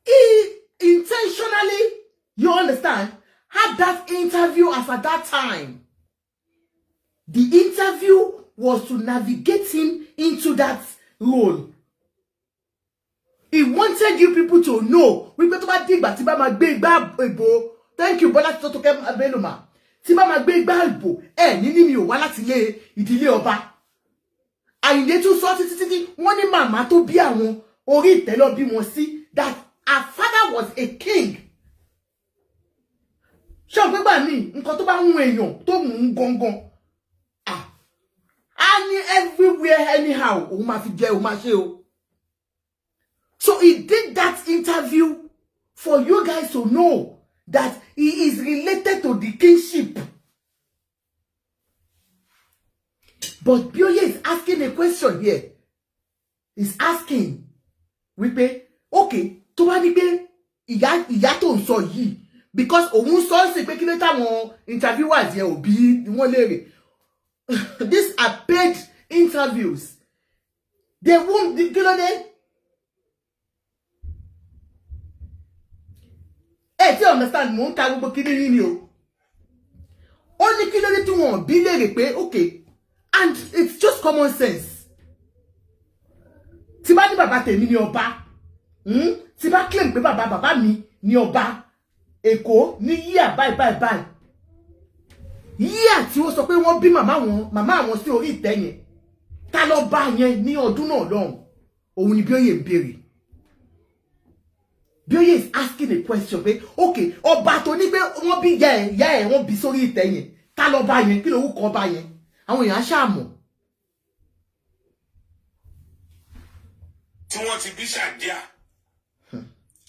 he intentionally, you understand, had that interview as at that time. The interview was to navigate him into that role. He wanted you people to know wípé tó bá dìgbà tí bá máa gbé igbá ìbò, thank you, Bọ́lá tó kẹ́ Bello, tí bá máa gbé igbá ìbò ẹ̀ ní mi ò wá láti ilé ìdílé ọba. Àyìndé tún sọ títí títí, wọ́n ní màmá tó bí àwọn, orí ìtẹ́ ló bí wọn sí, that her father was a king. Ṣé o gbégbà míì, nǹkan tó bá ń hun èèyàn tó mú un gangan, á ní everywhere anyhow, òun máa fi jẹ, òun máa ṣe o. So he did that interview for you guys to know that he is related to the kingship. But Bioye is asking a question here. He's asking wípé, okay, tó bá ní pé ìyá tó ń sọ yìí, because òun sọ sí pé kí ló táwọn interviewers yẹn ò bí wọ́n léèrè. These are paid interviews. They won't, kí ló dé? Ẹ tí understand, mò ń ka gbogbo kíní yín ni o. Ó ní kí ló dé tí wọn bí léèrè pé, okay, and it's just common sense, tí bá ní bàbá tèmi ní ọba, Tí bá claim pé bàbá bàbá mi ní ọba Èkó ní yíyà báyìí báyìí báyìí, yíyà tí ó sọ pé wọ́n bí màmá wọn, màmá àwọn sí orí ìtẹ́ yẹn, ta ló bá yẹn ní ọdún náà lọ́hùn? Òun ni Bíóyè ń béèrè. Bíóyè is asking a question pé, okay, ọba tó ní pé wọ́n bí ìyá ẹ̀, ìyá ẹ̀ wọ́n bí sórí ìtẹ́ yẹn, ta ló bá yẹn? Kí lorúkọ ọba yẹn? Àwọn èèyàn á ṣáà mọ̀. Tí wọ́n ti bí Ṣàdíà,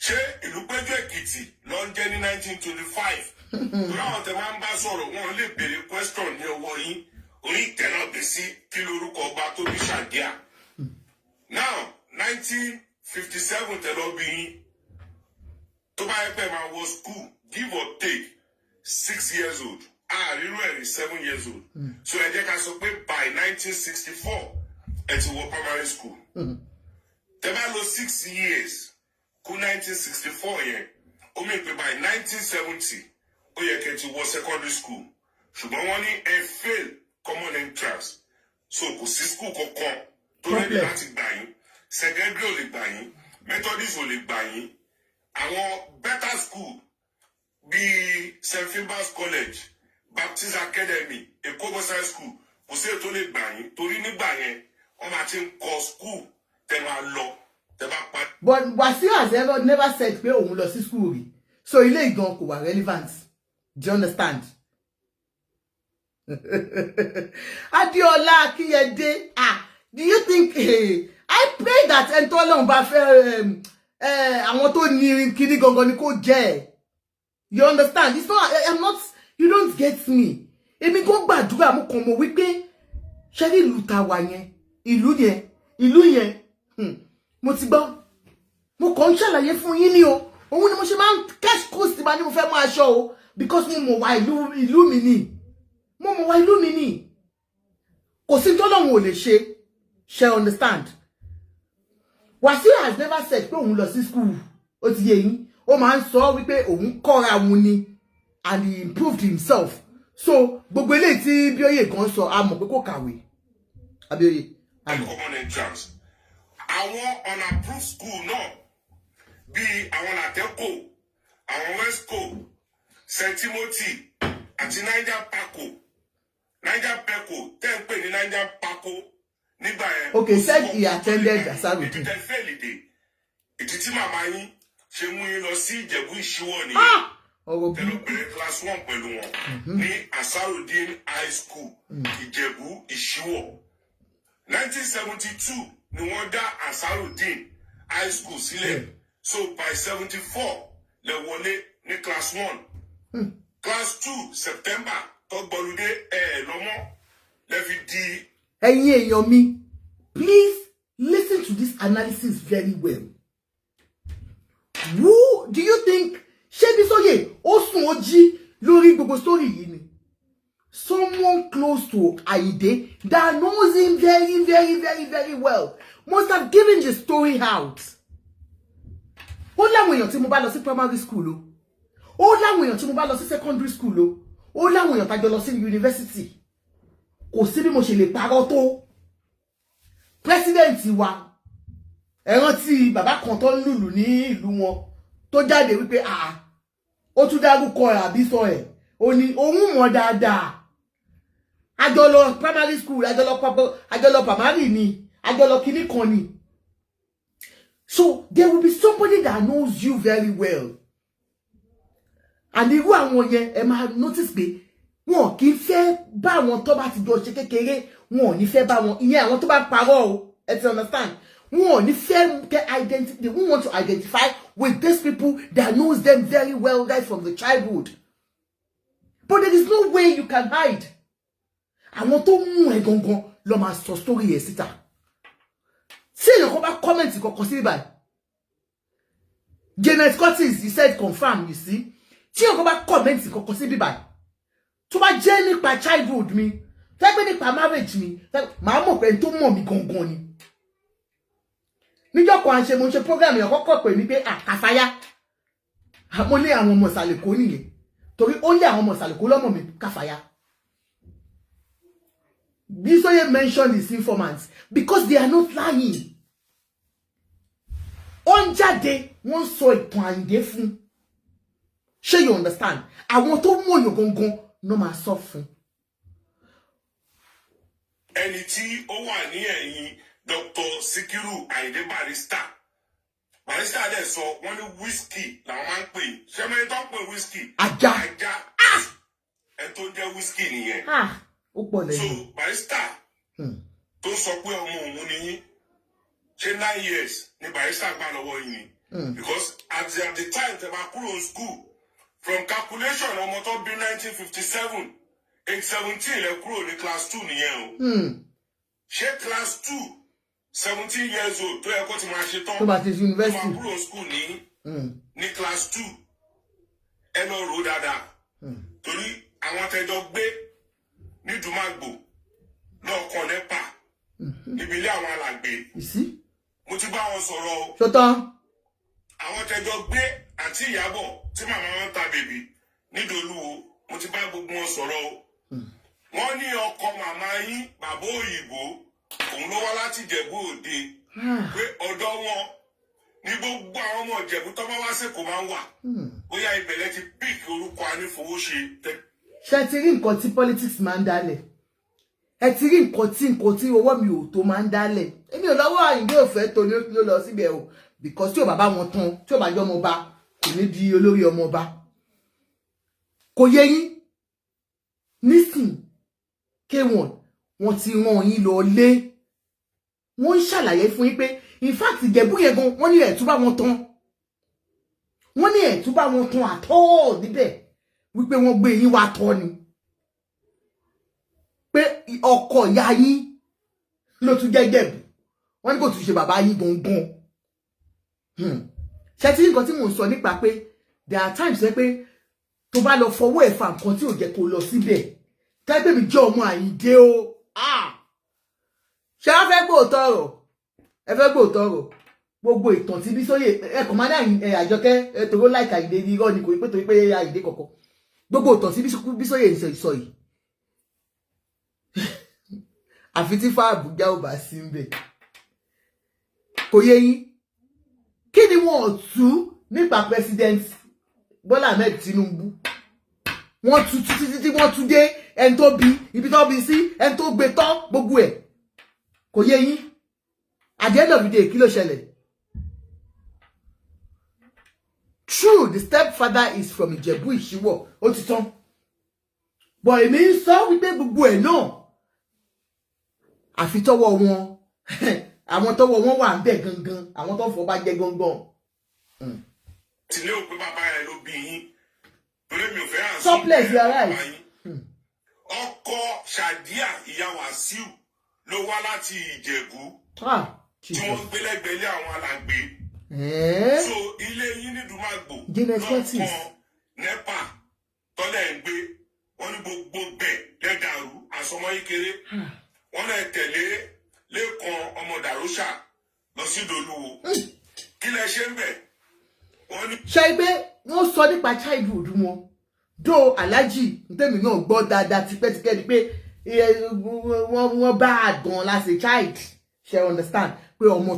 ṣé ìlú Péjú Èkìtì ló ń jẹ́ ní 1925? Torí àwọn tẹ máa ń bá sọ̀rọ̀, wọn lè béèrè question ní ọwọ́ yín. Orí ìtẹ́ náà bí sí, kí lorúkọ ọba tó bí Ṣàdíà? Now, 1957 tẹ lọ bí yín, tó bá yẹ pé máa wọ school, give or take 6 years old, àárírú ẹ̀rí 7 years old, so ẹ jẹ́ ká sọ pé by 1964 ẹ ti wọ primary school. Tẹ́ bá lò 6 years kú 1964 yẹn, ó mì pé by 1970, ó yẹ kẹ́ ti wọ secondary school, ṣùgbọ́n wọ́n ní ẹ fail common entrance, so kò sí school kankan tó ready Problem. láti gbà yín. Secondary ò lè gbà yín, Methodist ò lè gbà yín. Àwọn better school bíi St Finbar's College, Baptist Academy, Èkó Boys High School, kò sí ètò lè gbà yín, torí nígbà yẹn wọ́n máa ti ń kọ school tẹ́ máa lọ tẹ́ bá pa. But Wasiu has ever never said pé òun lọ sí school rí, so ilé ìgan kò wà relevant. Do you understand? Adéọlá Akínyẹdé, ah, do you think, I pray that ẹni tó Ọlọ́run bá fẹ́, àwọn tó ní kíní gangan ni kò jẹ́ ẹ̀. You understand? It's not, I'm not, you don't get me. Èmi kò gbàdúrà, mo kàn mọ̀ wípé ṣé ní ìlú ta wà yẹn, ìlú yẹn, ìlú yẹn, mo ti gbọ́. Mo kàn ń ṣàlàyé fún yín ní o. Òun ni mo ṣe máa ń cash coast máa ní mo fẹ́ mú aṣọ o, because mo mọ̀ wá ìlú, ìlú mi ni. Mo mọ̀ wá ìlú mi ni. Kò sí tọ́lọ́run ò lè ṣe. Ṣe understand? Wasiu has never said pé òun lọ sí school. Ó ti yé yín. Ó máa ń sọ wípé òun kọ́ra òun ni and he improved himself. So gbogbo eléyìí tí Bíóyè kan sọ, a mọ̀ pé kò kàwé. Abíóyè, a mọ̀. Common entrance, àwọn unapproved school náà bíi àwọn Lateco, àwọn Wesco, St Timothy àti Niger Paco, Niger Peco tẹ́ ń pè ní Niger Paco nígbà yẹn. Okay, said he attended Asarudin. Ibi tẹ́ fail dé, ìdí tí màmá yín ṣe mú yín lọ sí Ìjẹ̀bú Ìṣíwọ̀ nìyẹn. Ah! Ọ̀rọ̀ Tẹ́lọ̀ burúkú. bẹ̀rẹ̀ class one pẹ̀lú wọn ní Asarudin High School, Ìjẹ̀bú Ìṣíwọ̀. 1972 ni wọ́n dá Asarudin High School sílẹ̀, so by 74 lẹ wọlé ní class one. Class two, September tó gbọlúdé ẹ lọ́mọ́ lẹ fi di. Ẹ̀yin èèyàn mi, please listen to this analysis very well. Who do you think, ṣé Bísóyè ó sùn ó jí lórí gbogbo story yìí ni? Someone close to Ayinde that knows him very, very, very, very well must have given the story out. Ó láwọn èèyàn tí mo bá lọ sí primary school o, ó láwọn èèyàn tí mo bá lọ sí secondary school o, ó láwọn èèyàn tájọ lọ sí university. Kò sí bí mo ṣe lè parọ́ tó. President wa, ẹ rántí bàbá kan tó ń lùlù ní ìlú wọn tó jáde wípé àà, ó tún dárúkọ ẹ̀ àbí sọ ẹ̀, ó ní òun mọ̀ dáadáa, àjọlọ primary school, àjọlọ àjọlọ primary ni, àjọlọ kinní kan ni. So there will be somebody that knows you very well, and irú àwọn yẹn, ẹ máa notice pé wọn kì í fẹ́ bá àwọn tó bá ti jọ ṣe kékeré, wọn ò ní fẹ́ bá wọn. Ìyẹn àwọn tó bá parọ́ o. Ẹ ti understand? Wọn ò ní fẹ́ get identity. They won't want to identify with these people that knows them very well right from the childhood. But there is no way you can hide. Àwọn tó mú ẹ gangan lọ máa sọ story ẹ síta. Tí èèyàn kan bá comment kankan sí ibà, Janet Curtis, he said confirm. You see, tí èèyàn kan bá comment kankan sí bíbá tó bá jẹ́ nípa childhood mi, tẹ́ pé nípa marriage mi, màá mọ̀ pé ẹni tó mọ̀ mí gangan ni. Níjọ́ kan, àṣẹ mo ń ṣe program, èèyàn kọ́kọ́ pè mí pé àkàfáyá. Mo ní àwọn ọmọ ìsàlẹ̀ kó nìyẹn, torí ó lé àwọn ọmọ ìsàlẹ̀ kó lọ́mọ mi Kàfáyá. Bisoye mentioned his informants because they are not lying. Ó ń jáde, wọ́n ń sọ ìtàn Àyìndé fún. Ṣé you understand? Àwọn tó mú òyìn gangan ló máa sọ fún. Ẹni tí ó wà ní ẹ̀yìn Dr. Sikiru Ayinde Barrister, Barrister dẹ̀ sọ, wọ́n ní whisky làwọn máa ń pè. Ṣé mẹ́rin tó ń pè whisky? Ajá. Ajá. Ẹ tó ń jẹ́ whisky nìyẹn. Ah, ó pọ̀ So lẹ́yìn. Barrister tó sọ pé ọmọ òun ni yín, ṣé 9 years ni Barrister gbà lọ́wọ́ yín ni? Because at the time tẹ́ bá kúrò ní school, from calculation, ọmọ tó bí 1957, age 17 lẹ kúrò ní class two nìyẹn o. Ṣé class two, 17 years old, tó yẹ kó ti máa ṣe tán, tó bá ti tó máa university. kúrò ní school ní class two? Ẹ lọ rò ó dáadáa, torí àwọn tẹjọ gbé ní Dùmàgbò lọkàn nípa níbi ilé àwọn alàgbé. You see? Mo ti bá wọn sọ̀rọ̀ o. Ṣótán. Àwọn tẹjọ gbé àti Ìyábọ̀ tí màmá wọn ta bèbí nídòlúwo, mo ti bá gbogbo wọn sọ̀rọ̀ o. Wọ́n ní ọkọ màmá yín, bàbá òyìnbó, òun ló wá láti Ìjẹ̀bú Òde, pé ọ̀dọ̀ wọn ní gbogbo àwọn ọmọ Ìjẹ̀bú tó bá wá sẹ́kọ̀ọ́ máa ń wà. Bóyá ìbẹ̀lẹ̀ ti pick orúkọ Anífowóṣe tẹ. Ṣé ti rí nǹkan tí politics máa ń dálẹ̀? Ẹ ti rí nǹkan tí owó mi ò tó máa ń dálẹ̀. Èmi ò lọ́wọ́ Àyìndé òfẹ́ tó ní ló lọ síbẹ̀ o, because tí ò bá bá wọn tán, tí ò bá jẹ́ ọmọ ọba, kò ní di olórí ọmọ ọba. Kò yé yín nísìn. K1, wọ́n ti rán yín lọ lé. Wọ́n ń ṣàlàyé fún yín pé in fact, Ìjẹ̀bú yẹn gan, wọ́n ní ẹ̀tún bá wọn tán, wọ́n ní ẹ̀tún bá wọn tán àtọ́ níbẹ̀, wípé wọ́n gbé yín wá tọ́ ni, pé ọkọ ìyá yín ló tún jẹ́ Jẹ̀bú. Wọ́n ní kò tún ṣe bàbá yín gangan. Ṣe tí nǹkan tí mò ń sọ nípa pé there are times pé tó bá lọ fọwọ́ ẹ̀ fa nǹkan tí ò jẹ́ kó lọ síbẹ̀. Tẹ́gbẹ́ mi jẹ́ ọmọ Àyìndé o. Ṣé wọ́n fẹ́ gbóòótọ́ ọ̀rọ̀? Ẹ fẹ́ gbóòótọ́ ọ̀rọ̀? Gbogbo ìtàn tí Bísóyè ẹ kàn máa ní Àjọkẹ́ ẹ tòró láìka Àyìndé ní irọ́ ni, kò ní pé torí pé Àyìndé kọ̀kọ́. Gbogbo ìtàn tí Bísóyè ń sọ yìí, àfi tí fáàbùjá ò bá sí ń bẹ̀. Kò yé yín? Kí ni wọn ò tú nípa President Bọ́lá Ahmed Tinubu? Wọ́n tú títí títí, wọ́n tú dé ẹni tó bí, ibi tó bí sí, ẹni tó gbé tọ́, gbogbo ẹ̀. Kò yé yín? At the end of the day, kí ló ṣẹlẹ̀? True, the stepfather is from Ìjẹ̀bú Ìṣíwọ̀, ó ti tán, but èmi ń sọ wípé gbogbo ẹ̀ náà, àfi tọwọ́ wọn, àwọn tọwọ́ wọn wà ń bẹ̀ gangan, àwọn tó fọ́ bá jẹ́ gangan. Tìlé ò pé bàbá yẹn ló bí yín, torí mi ò fẹ́ àǹsí. Surplus, you are right. Ọkọ Ṣàdíà, ìyá Wàsíù, ló wá láti Ìjẹ̀bú tí wọ́n gbé lẹ́gbẹ̀ẹ́ ilé àwọn alàgbé. So ilé yín ní Dùmàgbò lọ́kàn NEPA tọ́lẹ̀ ń gbé. Wọ́n ní gbogbo bẹ̀ lẹ́dàrú àsọmọ́ yìí kéré. Wọ́n lè tẹ̀lé Lẹ́kan ọmọ Dàrúṣà lọ sí Ìdòlúwo. Kí lẹ ṣe ń bẹ̀? Wọ́n ní. Ṣe pé wọ́n sọ nípa childhood wọn dó Aláàjì ntẹ́mi náà gbọ́ dáadáa tipẹ́tipẹ́ ni pé wọ́n bá a gan as a child. Ṣe understand pé ọmọ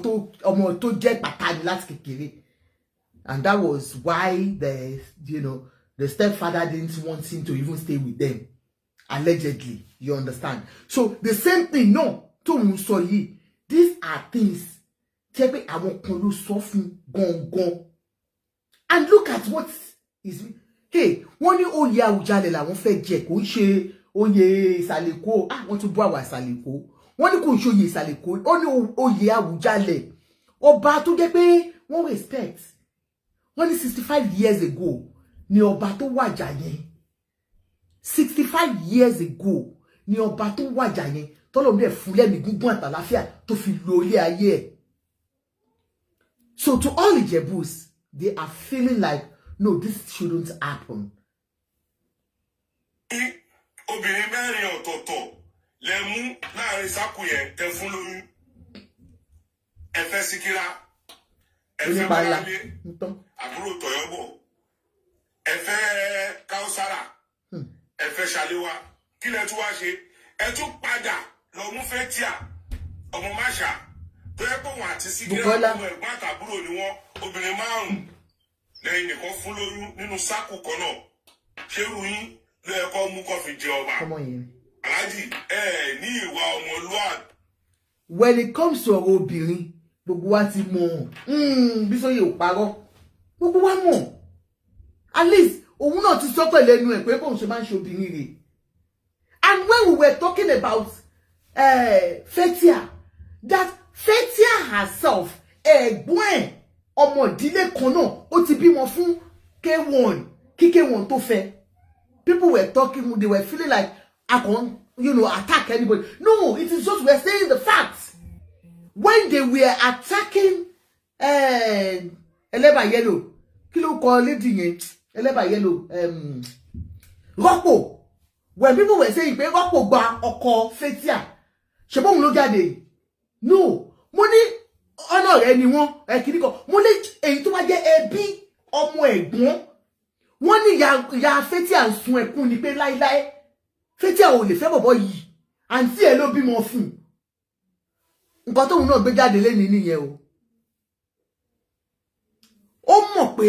tó jẹ́ pàtàkì láti kékeré, and that was why the you know the stepfather didn't want him to even stay with them, allegedly, you understand? So the same thing náà tóun sọ yìí, these are things tẹ́ pé àwọn kan ló sọ fún gangan. And look at what is, hey, wọ́n ní oyè Àwùjalẹ̀ làwọn fẹ́ jẹ, kò ń ṣe oyè Ìsàlẹ̀ Èkó. Ah, wọ́n tún bú àwà Ìsàlẹ̀ Èkó. Wọ́n ní kò ń ṣe oyè Ìsàlẹ̀ Èkó, ó ní oyè Àwùjalẹ̀, ọba tó jẹ́ pé wọ́n respect. Wọ́n ní 65 years ago ni ọba tó wàjà yẹn, 65 years ago ni ọba tó wàjà yẹn, tọ́lọ́run dẹ̀ fún lẹ́mìí gígùn àtàláfíà tó fi lo ilé ayé ẹ̀. So to all Ijebus, they are feeling like, no, this shouldn't happen. Obìnrin mẹ́rin ọ̀tọ̀ọ̀tọ̀ lẹ mú láàrin sákù yẹn tẹ fún lóyún. Ẹ fẹ́ Síkírá, ẹ fẹ́ Onípa ńlá. Bọ́láńlé, àbúrò Tọ̀yọ́bọ̀, ẹ fẹ́ Káúsára, ẹ fẹ́ Ṣàléwá. Kí lẹ tún wá ṣe? Ẹ tún padà lọ mú Fẹ́tíà ọmọ Máṣà, tó yẹ pé òun àti Síkírá Bùkọ́lá. ọmọ ẹ̀gbọ́n àtàbúrò ni wọ́n. Obìnrin márùn-ún lẹ́yìn nìkan fún lóyún nínú sákù kan náà. Ṣé irú yín ló yẹ kó mú kó fi jẹ ọba? Ọmọ yẹn. Aláàjì, ẹ ní ìwà ọmọlúwàbí. When it comes to ọ̀rọ̀ obìnrin, gbogbo wa ti mọ̀. Bísóyè ò parọ́, gbogbo wa mọ̀. At least òun náà ti sọ pẹ̀lú ẹnu ẹ̀ pé bóun ṣe máa ń ṣe obìnrin rẹ̀. And when we were talking about Fathia, that Fathia herself, ẹ̀gbọ́n ẹ̀, ọmọ ìdílé kan náà, ó ti bímọ fún K1 kí K1 tó fẹ́. People were talking, they were feeling like I can attack anybody. No, it is just we're saying the facts. When they were attacking Eleba Yellow, kí ló kọ lady yẹn, Eleba Yellow, Rọ́pò, when people were saying pé Rọ́pò gba ọkọ Fathia, ṣe bóun ló jáde? No, mo ní Ọ̀nà rẹ ni wọ́n ẹ kìíní kan. Mo ní èyí tó bá jẹ́ ẹbí ọmọ ẹ̀gbọ́n wọ́n ní ìyá Fathia ń sun ẹkún ni pé láíláí, Fathia ò lè fẹ́ bọ̀bọ̀ yìí, àǹtí ẹ̀ ló bímọ fún un. Nǹkan tóun náà gbé jáde lẹ́ni nìyẹn o. Ó mọ̀ pé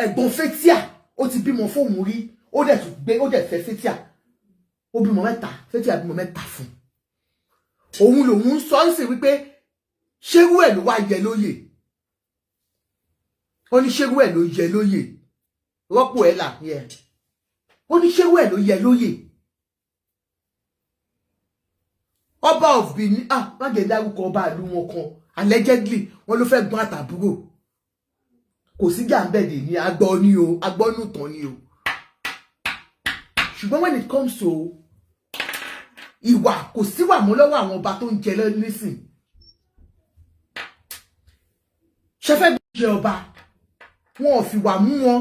ẹ̀gbọ́n Fathia ó ti bímọ fóun rí, ó dẹ̀ tún gbé, ó dẹ̀ fẹ́ Fathia, ó bímọ mẹ́ta. Fathia bímọ mẹ́ta fún òun. Lòun ń sọ ń sì wípé ṣérú ẹ̀ ló wá yẹ lóyè. Ó ní ṣérú ẹ̀ ló yẹ lóyè, rọ́pò ẹ̀ là yẹ. Ó ní ṣérú ẹ̀ ló yẹ lóyè, ọba of Benin. Ah, má jẹ́ dárúkọ ọba ìlú wọn kan. Allegedly, wọ́n ló fẹ́ gbọ́n àtàbúrò. Kò sí jàǹbẹ̀dẹ̀ ní agbọ́ ní o, agbọ́nùtàn ní o. Ṣùgbọ́n when it comes to ìwà, kò síwà mọ́ lọ́wọ́ àwọn ọba tó ń jẹ nísìn. Ṣe fẹ́ jẹ ọba, wọn ò fi wà mú wọn,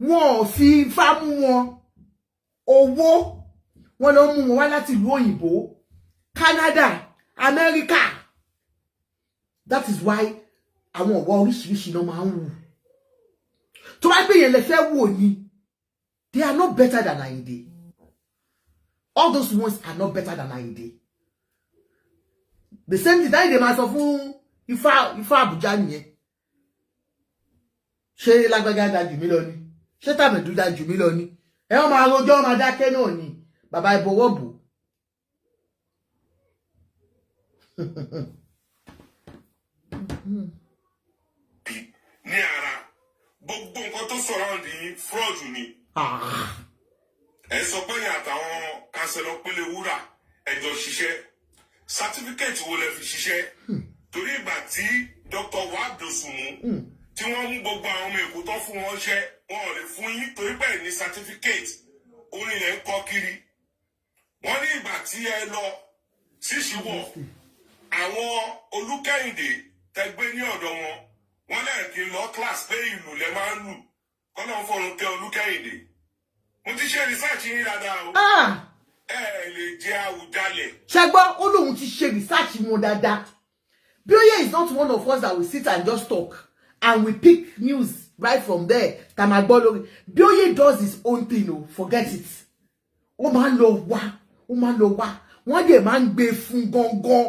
wọn ò fi ifá mú wọn. Owó wọn lọ mú wọn wá láti ìlú òyìnbó, Canada, America. That is why àwọn ọ̀wọ́ oríṣiríṣi náà máa ń wù. Tó bá gbé yẹn lè fẹ́ wò ni, they are not better than Ayinde. All those ones are not better than Ayinde. The same thing Ayinde máa sọ fún Ifá, Ifá Àbújá nìyẹn. Ṣé lágbájá da jù mí lọ ni? Ṣé tàmẹ̀dù da jù mí lọ ni? Ẹ wọ́n máa rojọ́, wọ́n máa dákẹ́ náà ni. Bàbá ìbọwọ́ bò. Ní ara gbogbo nǹkan tó surround yín, fraud ni. Ẹ sọ pé ní àtàwọn councillor Pélé Wúrà ẹjọ ṣiṣẹ́. Certificate wo lẹ fi ṣiṣẹ́? Torí ìgbà tí Dr. Wahab Dosunmu tí wọ́n mú gbogbo àwọn ọmọ Èkó tó fún wọn ṣẹ́, wọn ò lè fún yín torí bẹ́ẹ̀ ní certificate. Orin lẹ̀ ń kọ́ kiri. Wọ́n ní ìgbà tí ẹ lọ síṣìwọ̀ àwọn Olúkẹ́hìndé tẹgbẹ́ ní ọ̀dọ̀ wọn, wọ́n lẹ́ẹ̀kí lọ class pé ìlú lẹ máa ń lù. Kọ́nà ń fọ̀run kẹ́ Olúkẹ́hìndé. Mo ti ṣe research yín dáadáa o. Ẹ lè jẹ́ Àwùjalẹ̀. Ṣẹgbọ́n, ó lóun ti ṣe research wọn dáadáa. Bioye is not one of us that will sit and just talk and we pick news right from there tá máa gbọ́ lórí. Bioye does his own thing o, forget it. Ó máa ń lọ wá, ó máa ń lọ wá, wọ́n dẹ̀ máa ń gbé fún gangan.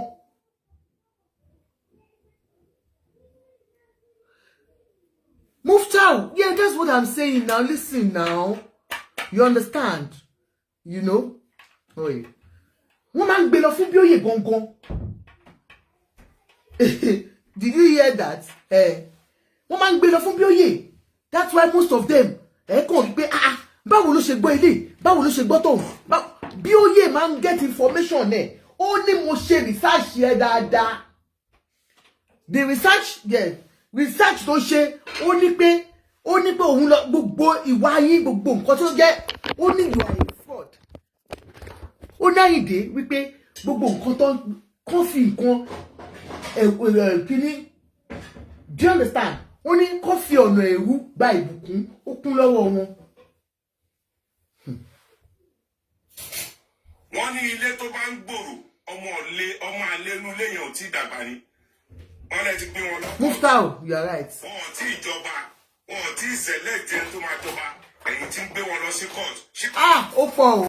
Muftau, yeah, that's what I'm saying now. Listen now. You understand? You know? Oye. Wọ́n máa ń gbé lọ fún Bíóyè gangan. Did you hear that? Eh. Wọ́n máa ń gbé lọ fún Bíóyè. That's why most of them ẹ kàn rí pé, ah, báwo ló ṣe gbọ́ ilé? Báwo ló ṣe gbọ́ tó? Bíóyè máa ń get information ẹ̀. Ó ní mo ṣe research ẹ dáadáa. The research, yeah, research tó ṣe, ó ní pé òun lọ gbogbo ìwà yín, gbogbo nǹkan tó jẹ́, ó ní you are a fraud. Ó ní Àyìndé wípé gbogbo nǹkan tó kàn fi nǹkan kíní, do you understand? Ó ní kó fi ọ̀nà èrú gba ìbùkún, ó kún lọ́wọ́ wọn. Wọ́n ní ilé tó bá ń gbòòrò, ọmọ ọ̀lẹ, ọmọ àlẹ́nu léèyàn ò tí ì dàgbà ni. Wọ́n lè ti gbé wọn lọ. Muftau, you are right. Wọn ò tí ì jọba, wọn ò tí ì select ẹni tó máa jọba, ẹ̀yin tí ń gbé wọn lọ sí court. Ah, ó pọ̀ o.